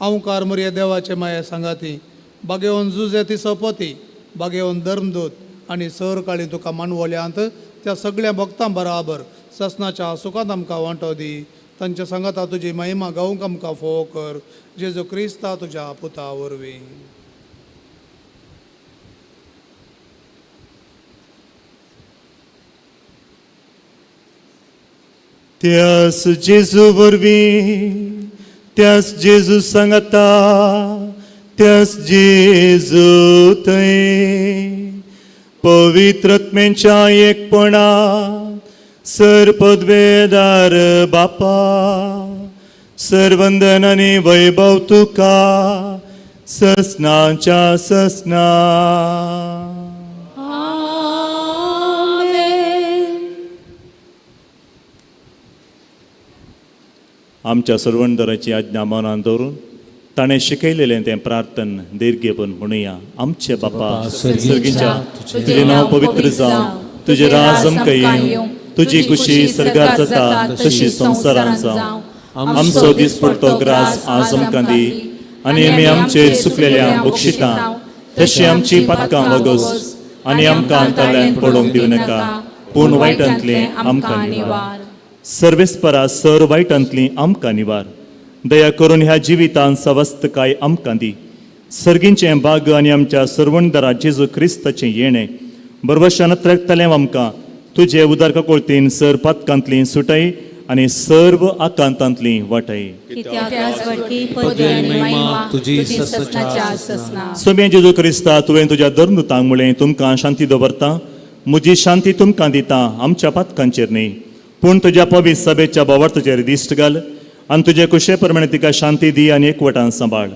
अंवकार मुरये देवाचे माये सांगाती बागेवन जुजे ती सोपती बागेवन धर्मदूत आनी सर काळी तुका मानवल्यांत त्या सगळ्या भक्तां बराबर ससनाच्या सुखांत आमकां वांटो दी. तांच्या सांगाता तुजी महिमा गावंक आमकां फोव कर, जेजू क्रिस्ता तुज्या पुता वरवीं. त्यास जेजू वरवीं, त्यास जेजू सांगता, त्यास जेजू थंय पवित्रत्मेच्या एकपणा सर पदवेदार बापा, सरवंदन आनी वैभव तुका ससनाच्या ससना. आमच्या सर्वंदराची आज्ञा मनान दवरून ताणें शिकयलेलें तें प्रार्थन दीर्घेपण म्हणुया. आमचे बापा सर्गीच्या, तुजें नांव पवित्र जावं, तुजें राज आमकां येवं, तुजी खुशी सर्गार जाता तशी संवसारांत जावं. आमचो दिसपडतो ग्रास आज आमकां दी आनी आमी आमचेर सुकलेल्या बक्षितां तशी आमची पातकां वगस आनी आमकां अंतरल्यान पडोवंक दिवं नाका, पूण वायटांतलें आमकां निवार. सर्वेस्परा सर वायटांतली आमकां निवार. दया करून ह्या जिवितान सवस्तकाय आमकां दी. सर्गींचें भाग आनी आमच्या सर्वणदारा जेजू क्रिस्ताचें येणें बरवशान त्रेकतलें आमकां तुजे उदार ककोळतीन सर पातकांतली सुटाय आनी सर्व आकांतांतली वाटाय. सोम्या जेजू क्रिस्ता, तुवें तुज्या धर्मदूतांक म्हळें, तुमकां शांती दवरता, म्हजी शांती तुमकां दिता, आमच्या पातकांचेर न्ही पूण तुज्या पवित्र सभेच्या बोवार्थाचेर दिश्ट घाल आनी तुजे कुशे प्रमाणे तिका शांती दी आनी एकवटान सांबाळ.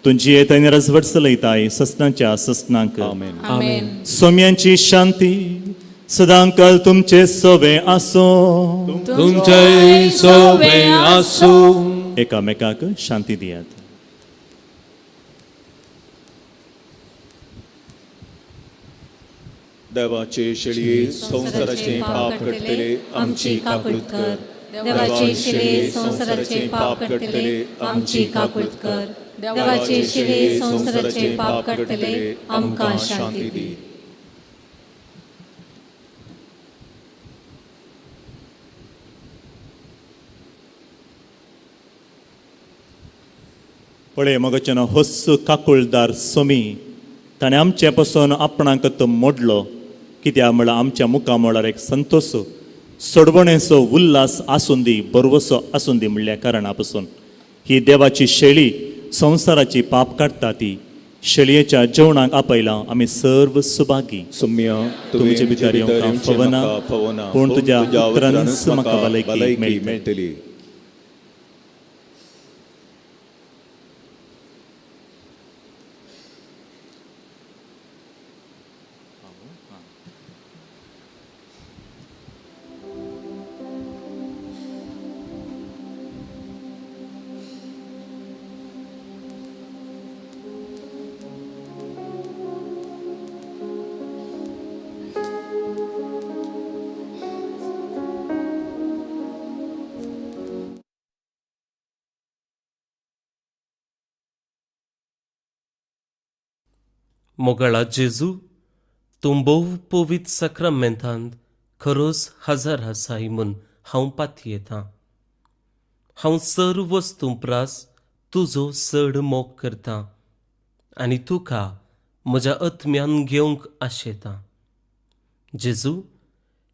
तुजी येत आनी रजवट चलयताय ससनाच्या ससनांक. आमेन. सोम्यांची शांती सदांकाल तुमचे सोवे आसूं. तुमचे सोबे आसूं. एकामेकाक शांती दियात. देवाचे शेळये संवसाराचे पाप काडटले आमची काकूत कर. देवाचे शिले संवसाराचे पाप काडटले आमची काकूत कर. देवाचे शिले संवसाराचे पाप काडटले आमकां शांती दी. पळय मगच्यान होस्स काकुळदार सोमी ताणें आमचे पसून आपणाक तो मोडलो, कित्याक म्हळ्यार आमच्या मुखा म्हळ्यार एक संतोश सोडवणेचो उल्हास आसून दी, बरवसो आसून दी म्हणल्या कारणा पसून ही देवाची शेळी संवसाराची पाप काडटा ती शेळयेच्या जेवणाक आपयलां आमी सर्व सुभागी. सुम्या, तुमचे भितर येवंक फवना, फवना, पूण तुज्या उतरानच म्हाका भलायकी मेळटली. मेळटली. मोगाळा जेजू, तूं भोव पवित्र साक्रामेंतांत खरोच हजर आसाय म्हूण हांव पातयेतां. हांव सर्व वस्तूं प्रास तुजो चड मोग करतां आनी तुका म्हज्या आत्म्यान घेवंक आशेतां. जेजू,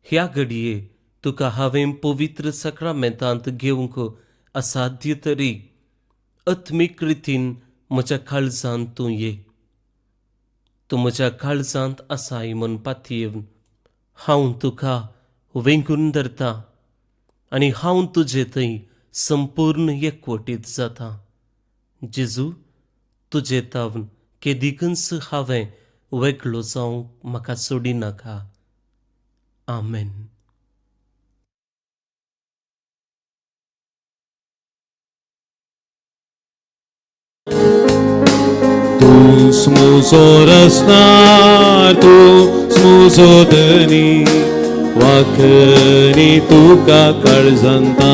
ह्या घडये तुका हांवें पवित्र साक्रामेंतांत घेवंक असाध्य तरी आत्मीक रितीन म्हज्या काळजांत तूं ये. तूं म्हज्या काळजांत आसाय म्हूण पातयेवन हांव तुका वेंगून धरतां आनी हांव तुजे थंय संपूर्ण एकवटीत जाता. जेजू, तुजे तावन केदिकूच हांवें वेगळो जावंक म्हाका सोडिनाका. आमेन. तूं म्हजो रसनार, तूं म्हजो धनी, वाखणी तुका काळजांता.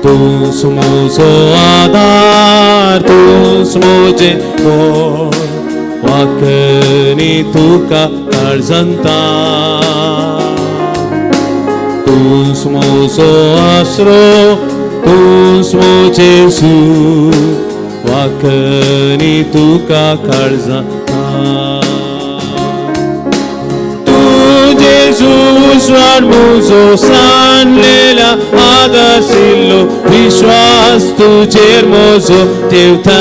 तूं म्हजो आदार, तूं म्हजें मोल, वाकनी तुका काळजांता. तूंच म्हजो आसरो, तूंच म्हजें जेजू, वाकनी तुका काळजांता. तूं जेजू उजवाड म्हजो, सांडलेल्या आदाशिल्लो विश्वास तुजेर म्हजो ठेवता.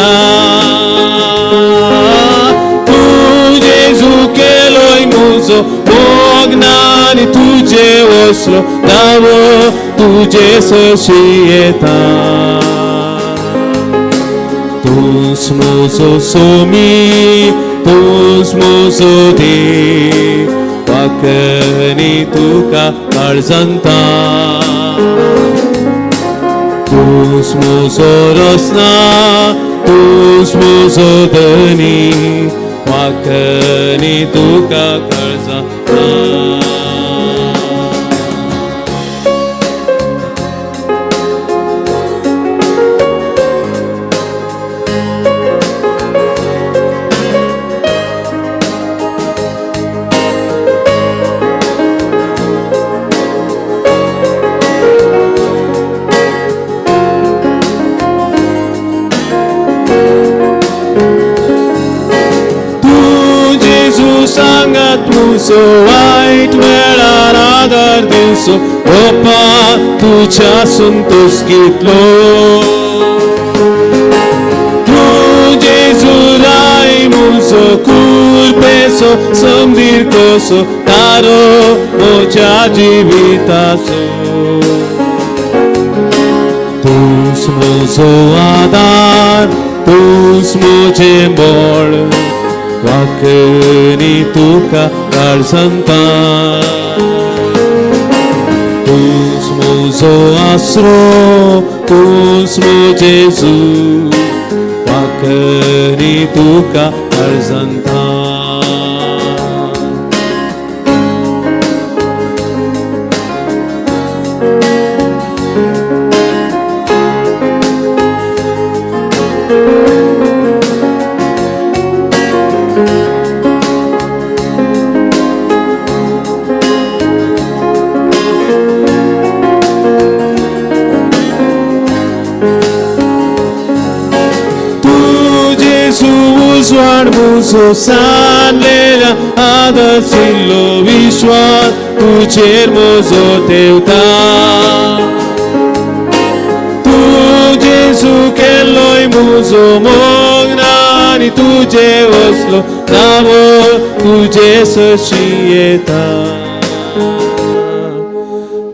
तूं जेजू केलोय म्हजो मोग ना आनी तुजे वसलो दावो तुजे सशी येता. तूंच म्हजो सोमी, तूंच म्हजो देव, वाकनी तुका काळजांता. तूंच म्हजो रसना, तूंच म्हजो धनी, वाकनी तुका काळजांता. सांगात म्हजो वायट वेळार आदार दिवचो, ओपा तुज्या संतोष घेतलो. तूं जेजू राय म्हजो कुरपेचो संदीर कसो तारो म्हज्या जिविताचो. तूंच म्हजो आदार, तूंच म्हजें बळ, वाकनी तुका काळजांता. तूंच म्हजो आसरो, तूंच म्हजें जेजू, वाकनी तुका काळजांता. उजवाड म्हजो, सांडलेल्या आदाशिल्लो विश्वास तुजेर म्हजो ठेवता. तूं जेजू केल्लोय म्हजो मोग ना आनी तुजे वसलो नावो तुजे सशी येता.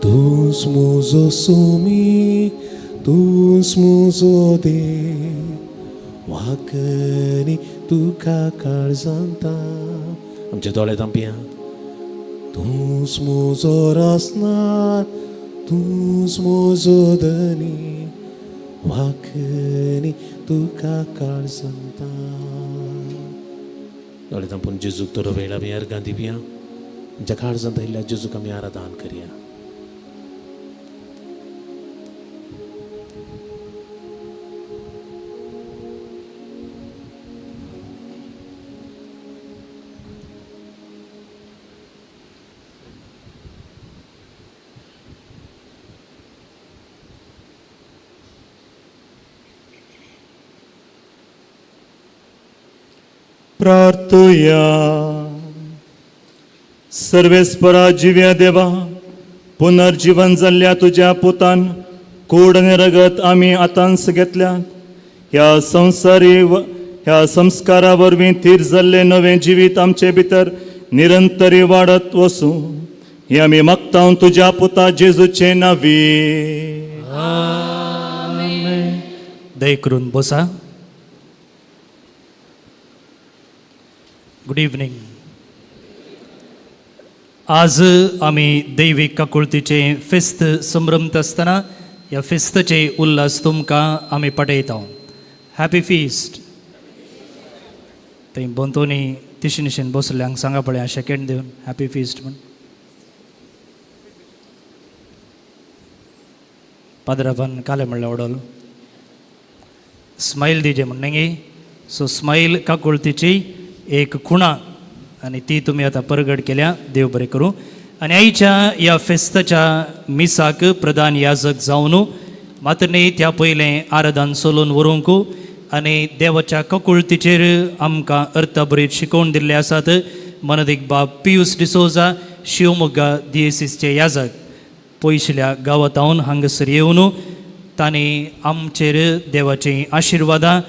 तूंच म्हजो सोमी, तूंच म्हजो देव, वाकनी तुका काळजांता. आमचे दोळे धांपया. तूंच म्हजो रसनार, तूंच म्हजो धनी, वाकनी तुका काळजांता. दोळे धांपून जेजूक थोडो वेळ आमी अर्गां दिवया. आमच्या काळजांत आयिल्ल्या जेजूक आमी आराधन करया. प्रार्थुया. सर्वेस्परा जिव्या देवा, पुनर्जीवन जाल्ल्या तुज्या पुतान कूड आनी रगत आमी आतांच घेतल्यात. ह्या संवसारी ह्या संस्कारा वरवीं थीर जाल्लें नवें जिवीत आमचे भितर निरंतरी वाडत वसूं, हें आमी मागता तुज्या पुता जेजूचे नांवी. दय करून बसा. Good evening. आज आमी दैवीक काकुळतीचे फेस्त संभ्रमत आसतना ह्या फेस्ताचे उल्हास तुमकां आमी पाठयता. Happy feast. थंय भोंवतणी तिशेन बसल्यांक सांगा पळया शेकेंड दिवन हॅपी फिस्ट म्हण. पाद्रापान काले म्हणल्यार वडोल स्मायल दिजे म्हण न्ही. सो स्मायल काकुळतीची एक खुणा आनी ती तुमी आतां परगट केल्या. देव बरें करूं. आनी आयच्या ह्या फेस्ताच्या मिसाक प्रधान याजक जावन मात्र न्ही त्या पयलें आराधन सोलून व्हरूंक आनी देवाच्या ककुळतीचेर आमकां अर्थाभरीत शिकोवन दिल्ले आसात मनदीक बाब पियूस डिसोजा, शिवमोग्गा दियेसीसचे याजक, पयशिल्या गांवांत हांगासर येवन तांणी आमचेर देवाचीं आशिर्वादां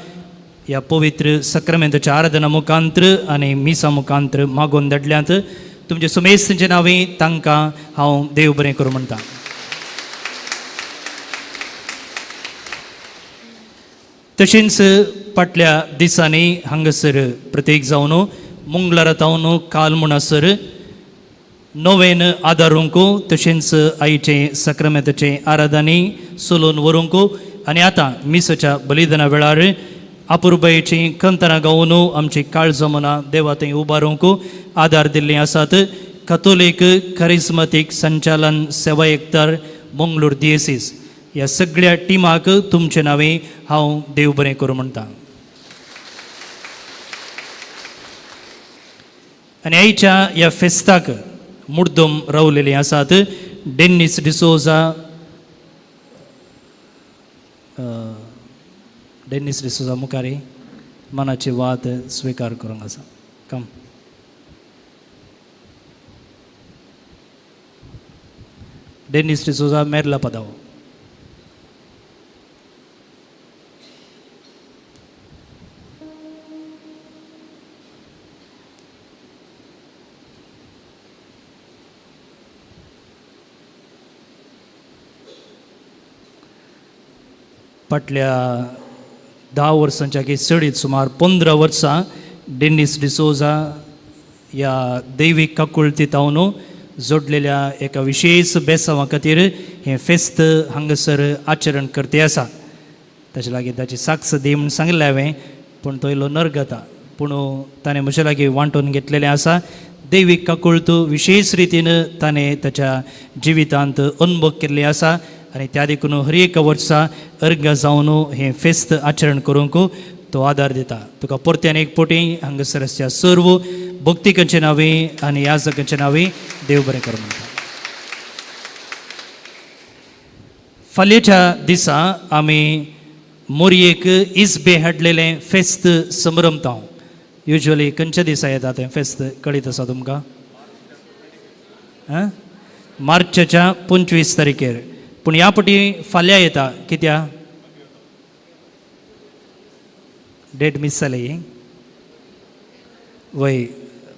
ह्या पवित्र सक्रामेंताच्या आराधना मुखांत्र आनी मिसा मुखांत्र मागोवन धाडल्यात. तुमचे सुमेस्तांचे नांवी तांकां हांव देव बरें करूं म्हणटा. तशेंच फाटल्या दिसांनी हांगासर प्रत्येक जावन मुंगलारा तावन काल म्हणसर नवेन आदारूंक, तशेंच आईचें सक्रामेंताचें आराधनी सोलून व्हरूंक आनी आतां मिसाच्या बलिदाना वेळार अपुरबायेचीं कंतरां गावन आमची काळजां मनां देवा थंय उबारूंक आदार दिल्लीं आसात कथोलीक करिज्मातीक संचालन सेवा एकतार मंगळूर दियेसीस ह्या सगळ्या टिमाक तुमचे नांवे हांव देव बरें करूं म्हणटा. आनी आयच्या ह्या फेस्ताक मुड्डम रावलेलीं आसात डेन्नीस डिसोजा, डेन्नीस डिसोजा मुखारी मनाची वात स्विकार करूंक आसा. कम डेन्नीस डिसोजा, मेरला पदाव. फाटल्या 10 वर्सांच्या की चडीत सुमार 15 वर्सां डेन्नीस डिसोजा ह्या दैवीक काकुळतीतावन जोडलेल्या एका विशेश बेसांवा खातीर हें फेस्त हांगासर आचरण करते आसा. ताचे लागीं ताची साक्ष दी म्हूण सांगिल्लें हांवें, पूण तो इल्लो नरगता, पूण ताणें म्हजे लागीं वांटून घेतलेलें आसा. दैवीक काकुळत विशेश रितीन ताणें ताच्या जिवितांत अनुभव केल्ले आसा आनी त्या देखून हर एका वर्सा अर्घ जावन हें फेस्त आचरण करूंक तो आदार दिता. तुका परत्यान एक पोटी हांगासर आसच्या सर्व भक्तिकांचे नांवे आनी याजकांचे नांवे देव बरें कर म्हणटा. फाल्यांच्या दिसा आमी मोरयेक इजबे हाडलेलें फेस्त समरमता. युज्वली खंयच्या दिसा येता तें फेस्त कळीत आसा तुमकां? आं, मार्चाच्या 25 तारखेर. पूण ह्या पटी फाल्यां येता कित्या डेट मीस जाली वय.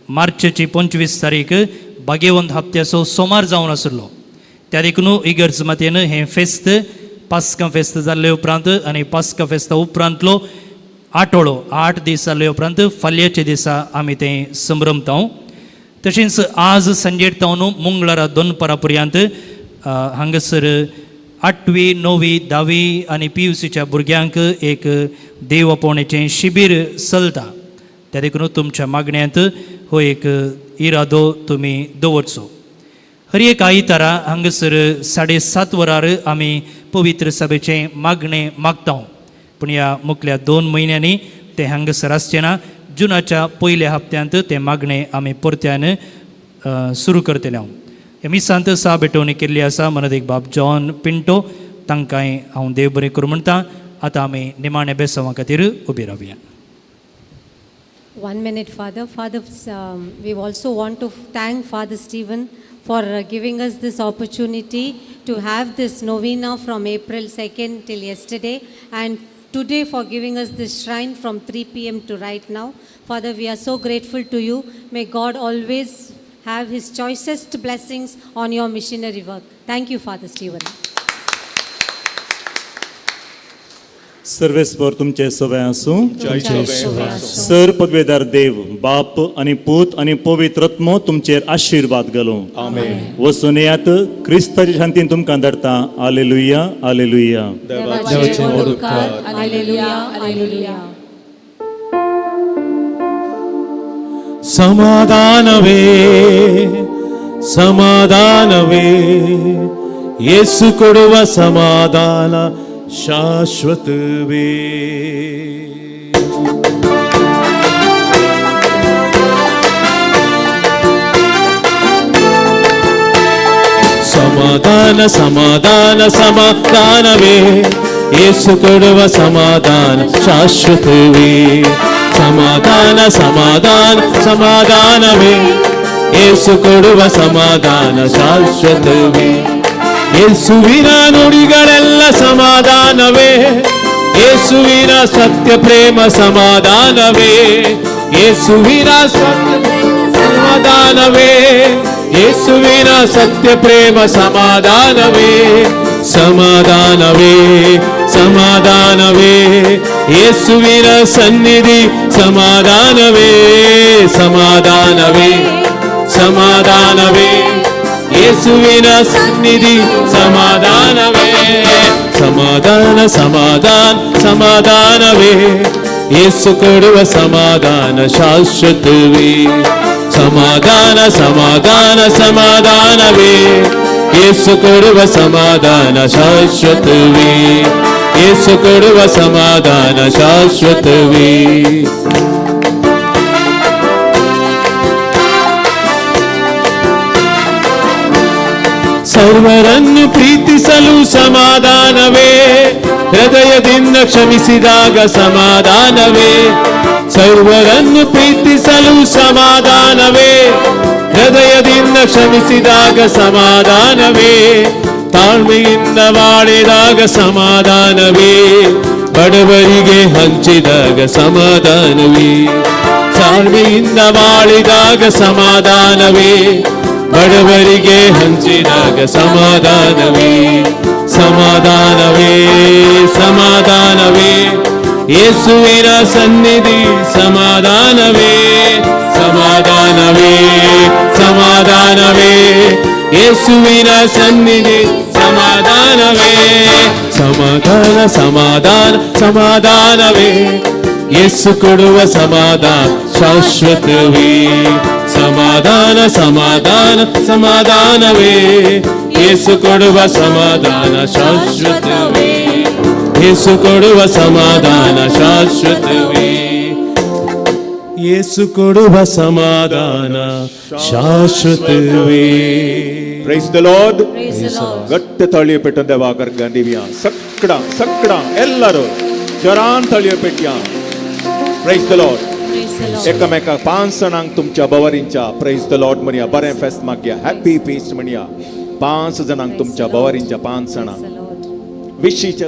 मार्चची 25 तारीख भाग्यवंत हप्त्याचो सोमार जावन आशिल्लो. त्या देखून इगर्ज मातयेन हें फेस्त पास्का फेस्त जाल्ले उपरांत आनी पास्का फेस्ता उपरांतलो आठवडो 8 दीस जाल्ले उपरांत फाल्यांच्या दिसा आमी तें संभ्रमता. तशेंच आज सांजेर तावन मंगळारा दनपारा पर्यंत हांगासर 8वी 9वी 10वी आनी PUCच्या भुरग्यांक एक देव आपोवण्याचें शिबीर चलता. त्या देखून तुमच्या मागण्यांत हो एक इरादो तुमी दवरचो. हर एक आयतारा हांगासर 7:30 वरार आमी पवित्र सभेचें मागणें मागता. पूण ह्या मुखल्या 2 म्हयन्यांनी तें हांगासर आसचें ना. जुनाच्या पयल्या हप्त्यांत तें मागणें आमी परत्यान सुरू करतले. हांव ह्या मिसांत सा भेटवणी केल्ली आसा मनदीक बाब जॉन पिंटो, तांकांय हांव देव बरें करूं म्हणटा. आतां आमी निमाणे बेसांवा खातीर उबी रावया. 1 minute, Father. Father, we also want to thank Father Stephen for giving us this opportunity to have this novena from April 2nd till yesterday, and today for giving us this shrine from 3 p.m. to right now. Father, we are so grateful to you. May God always have His choicest blessings on your missionary work. Thank you, Father Stephen. सर्वेस्पर तुमचे सवय आसूं. Sir पदवेदार देव बाप आनी पूत आनी पवित्र आत्मो तुमचेर आशिर्वाद घालूं. वचून येयात, क्रिस्ताच्या शांतीन तुमकां धाडटा. आलेलुया, आलेलुया. देवाचे व्हड उपकार. आलेलुया, आलेलुया. समाधानवे, समाधानवे, ಯೇಸು ಕೊಡುವ ಸಮಾಧಾನ ಶಾಶ್ವತವೇ. ಸಮಾಧಾನ ಸಮಾಧಾನ ಸಮಾಧಾನವೇ, ಯೇಸು ಕೊಡುವ ಸಮಾಧಾನ ಶಾಶ್ವತವೇ. ಸಮಾಧಾನ ಸಮಾಧಾನ ಸಮಾಧಾನವೇ, ಯೇಸು ಕೊಡುವ ಸಮಾಧಾನ ಶಾಶ್ವತವೇ. ಯೇಸುವಿನ ನುಡಿಗಳೆಲ್ಲ ಸಮಾಧಾನವೇ, ಯೇಸುವಿನ ಸತ್ಯ ಪ್ರೇಮ ಸಮಾಧಾನವೇ, ಯೇಸುವಿನ ಸತ್ಯ ಸಮಾಧಾನವೇ, ಯೇಸುವಿನ ಸತ್ಯ ಪ್ರೇಮ ಸಮಾಧಾನವೇ. ಸಮಾಧಾನವೇ ಸಮಾಧಾನವೇ, ಯೇಸುವಿನ ಸನ್ನಿಧಿ ಸಮಾಧಾನವೇ. ಸಮಾಧಾನವೇ ಸಮಾಧಾನವೇ, ಯೇಸುವಿನ ಸನ್ನಿಧಿ ಸಮಾಧಾನವೇ. ಸಮಾಧಾನ ಸಮಾಧಾನ ಸಮಾಧಾನವೇ, ಯೇಸು ಕೊಡುವ ಸಮಾಧಾನ ಶಾಶ್ವತವೇ. ಸಮಾಧಾನ ಸಮಾಧಾನ ಸಮಾಧಾನವೇ, ಯೇಸು ಕೊಡುವ ಸಮಾಧಾನ ಶಾಶ್ವತವೇ. ಯೇಸು ಕೊಡುವ ಸಮಾಧಾನ ಶಾಶ್ವತವೇ. ಸರ್ವರನ್ನು ಪ್ರೀತಿಸಲು ಸಮಾಧಾನವೇ, ಹೃದಯದಿಂದ ಕ್ಷಮಿಸಿದಾಗ ಸಮಾಧಾನವೇ. ಸರ್ವರನ್ನು ಪ್ರೀತಿಸಲು ಸಮಾಧಾನವೇ, ಹೃದಯದಿಂದ ಕ್ಷಮಿಸಿದಾಗ ಸಮಾಧಾನವೇ. ತಾಳ್ಮೆಯಿಂದ ಬಾಳಿದಾಗ ಸಮಾಧಾನವೇ, ಬಡವರಿಗೆ ಹಂಚಿದಾಗ ಸಮಾಧಾನವೇ. ತಾಳ್ಮೆಯಿಂದ ಬಾಳಿದಾಗ ಸಮಾಧಾನವೇ, ಬಡವರಿಗೆ ಹಂಚಿದಾಗ ಸಮಾಧಾನವೇ. ಸಮಾಧಾನವೇ ಸಮಾಧಾನವೇ, ಯೇಸುವಿನ ಸನ್ನಿಧಿ ಸಮಾಧಾನವೇ. ಸಮಾಧಾನವೇ ಸಮಾಧಾನವೇ, ಯೇಸುವಿನ ಸನ್ನಿಧಿ ಸಮಾಧಾನವೇ. ಸಮಾಧಾನ ಸಮಾಧಾನ ಸಮಾಧಾನವೇ, ಯೇಸು ಕೊಡುವ ಸಮಾಧಾನ ಶಾಶ್ವತವೇ. ಸಮಾಧಾನ ಸಮಾಧಾನ ಸಮಾಧಾನವೇ, ಯೇಸು ಕೊಡುವ ಸಮಾಧಾನ ಶಾಶ್ವತವೇ. ಯೇಸು ಕೊಡುವ ಸಮಾಧಾನ ಶಾಶ್ವತವೇ, ಯೇಸು ಕೊಡುವ ಸಮಾಧಾನ ಶಾಶ್ವತವೇ. Praise the Lord. Praise the Lord. ಗಟ್ಟ ತಾಳಿಯ ಪೆಟ್ಟಂದೆ ವಾಕರ್ ಗಾಂಧಿವಿಯ ಸಕ್ಕಡ ಸಕ್ಕಡ ಎಲ್ಲರೂ ಜರಾನ್ ತಾಳಿಯ ಪೆಟ್ಯ. Praise the Lord. Praise the Lord. एकामेका पांच जाणांक तुमच्या बवारींच्या प्रेज the Lord म्हणया. बरें फेस्त मागया, हॅपी फीस्ट म्हणया. पांच जाणांक तुमच्या बवारींच्या पांच Praise जाणांक the Lord. विशीच्या.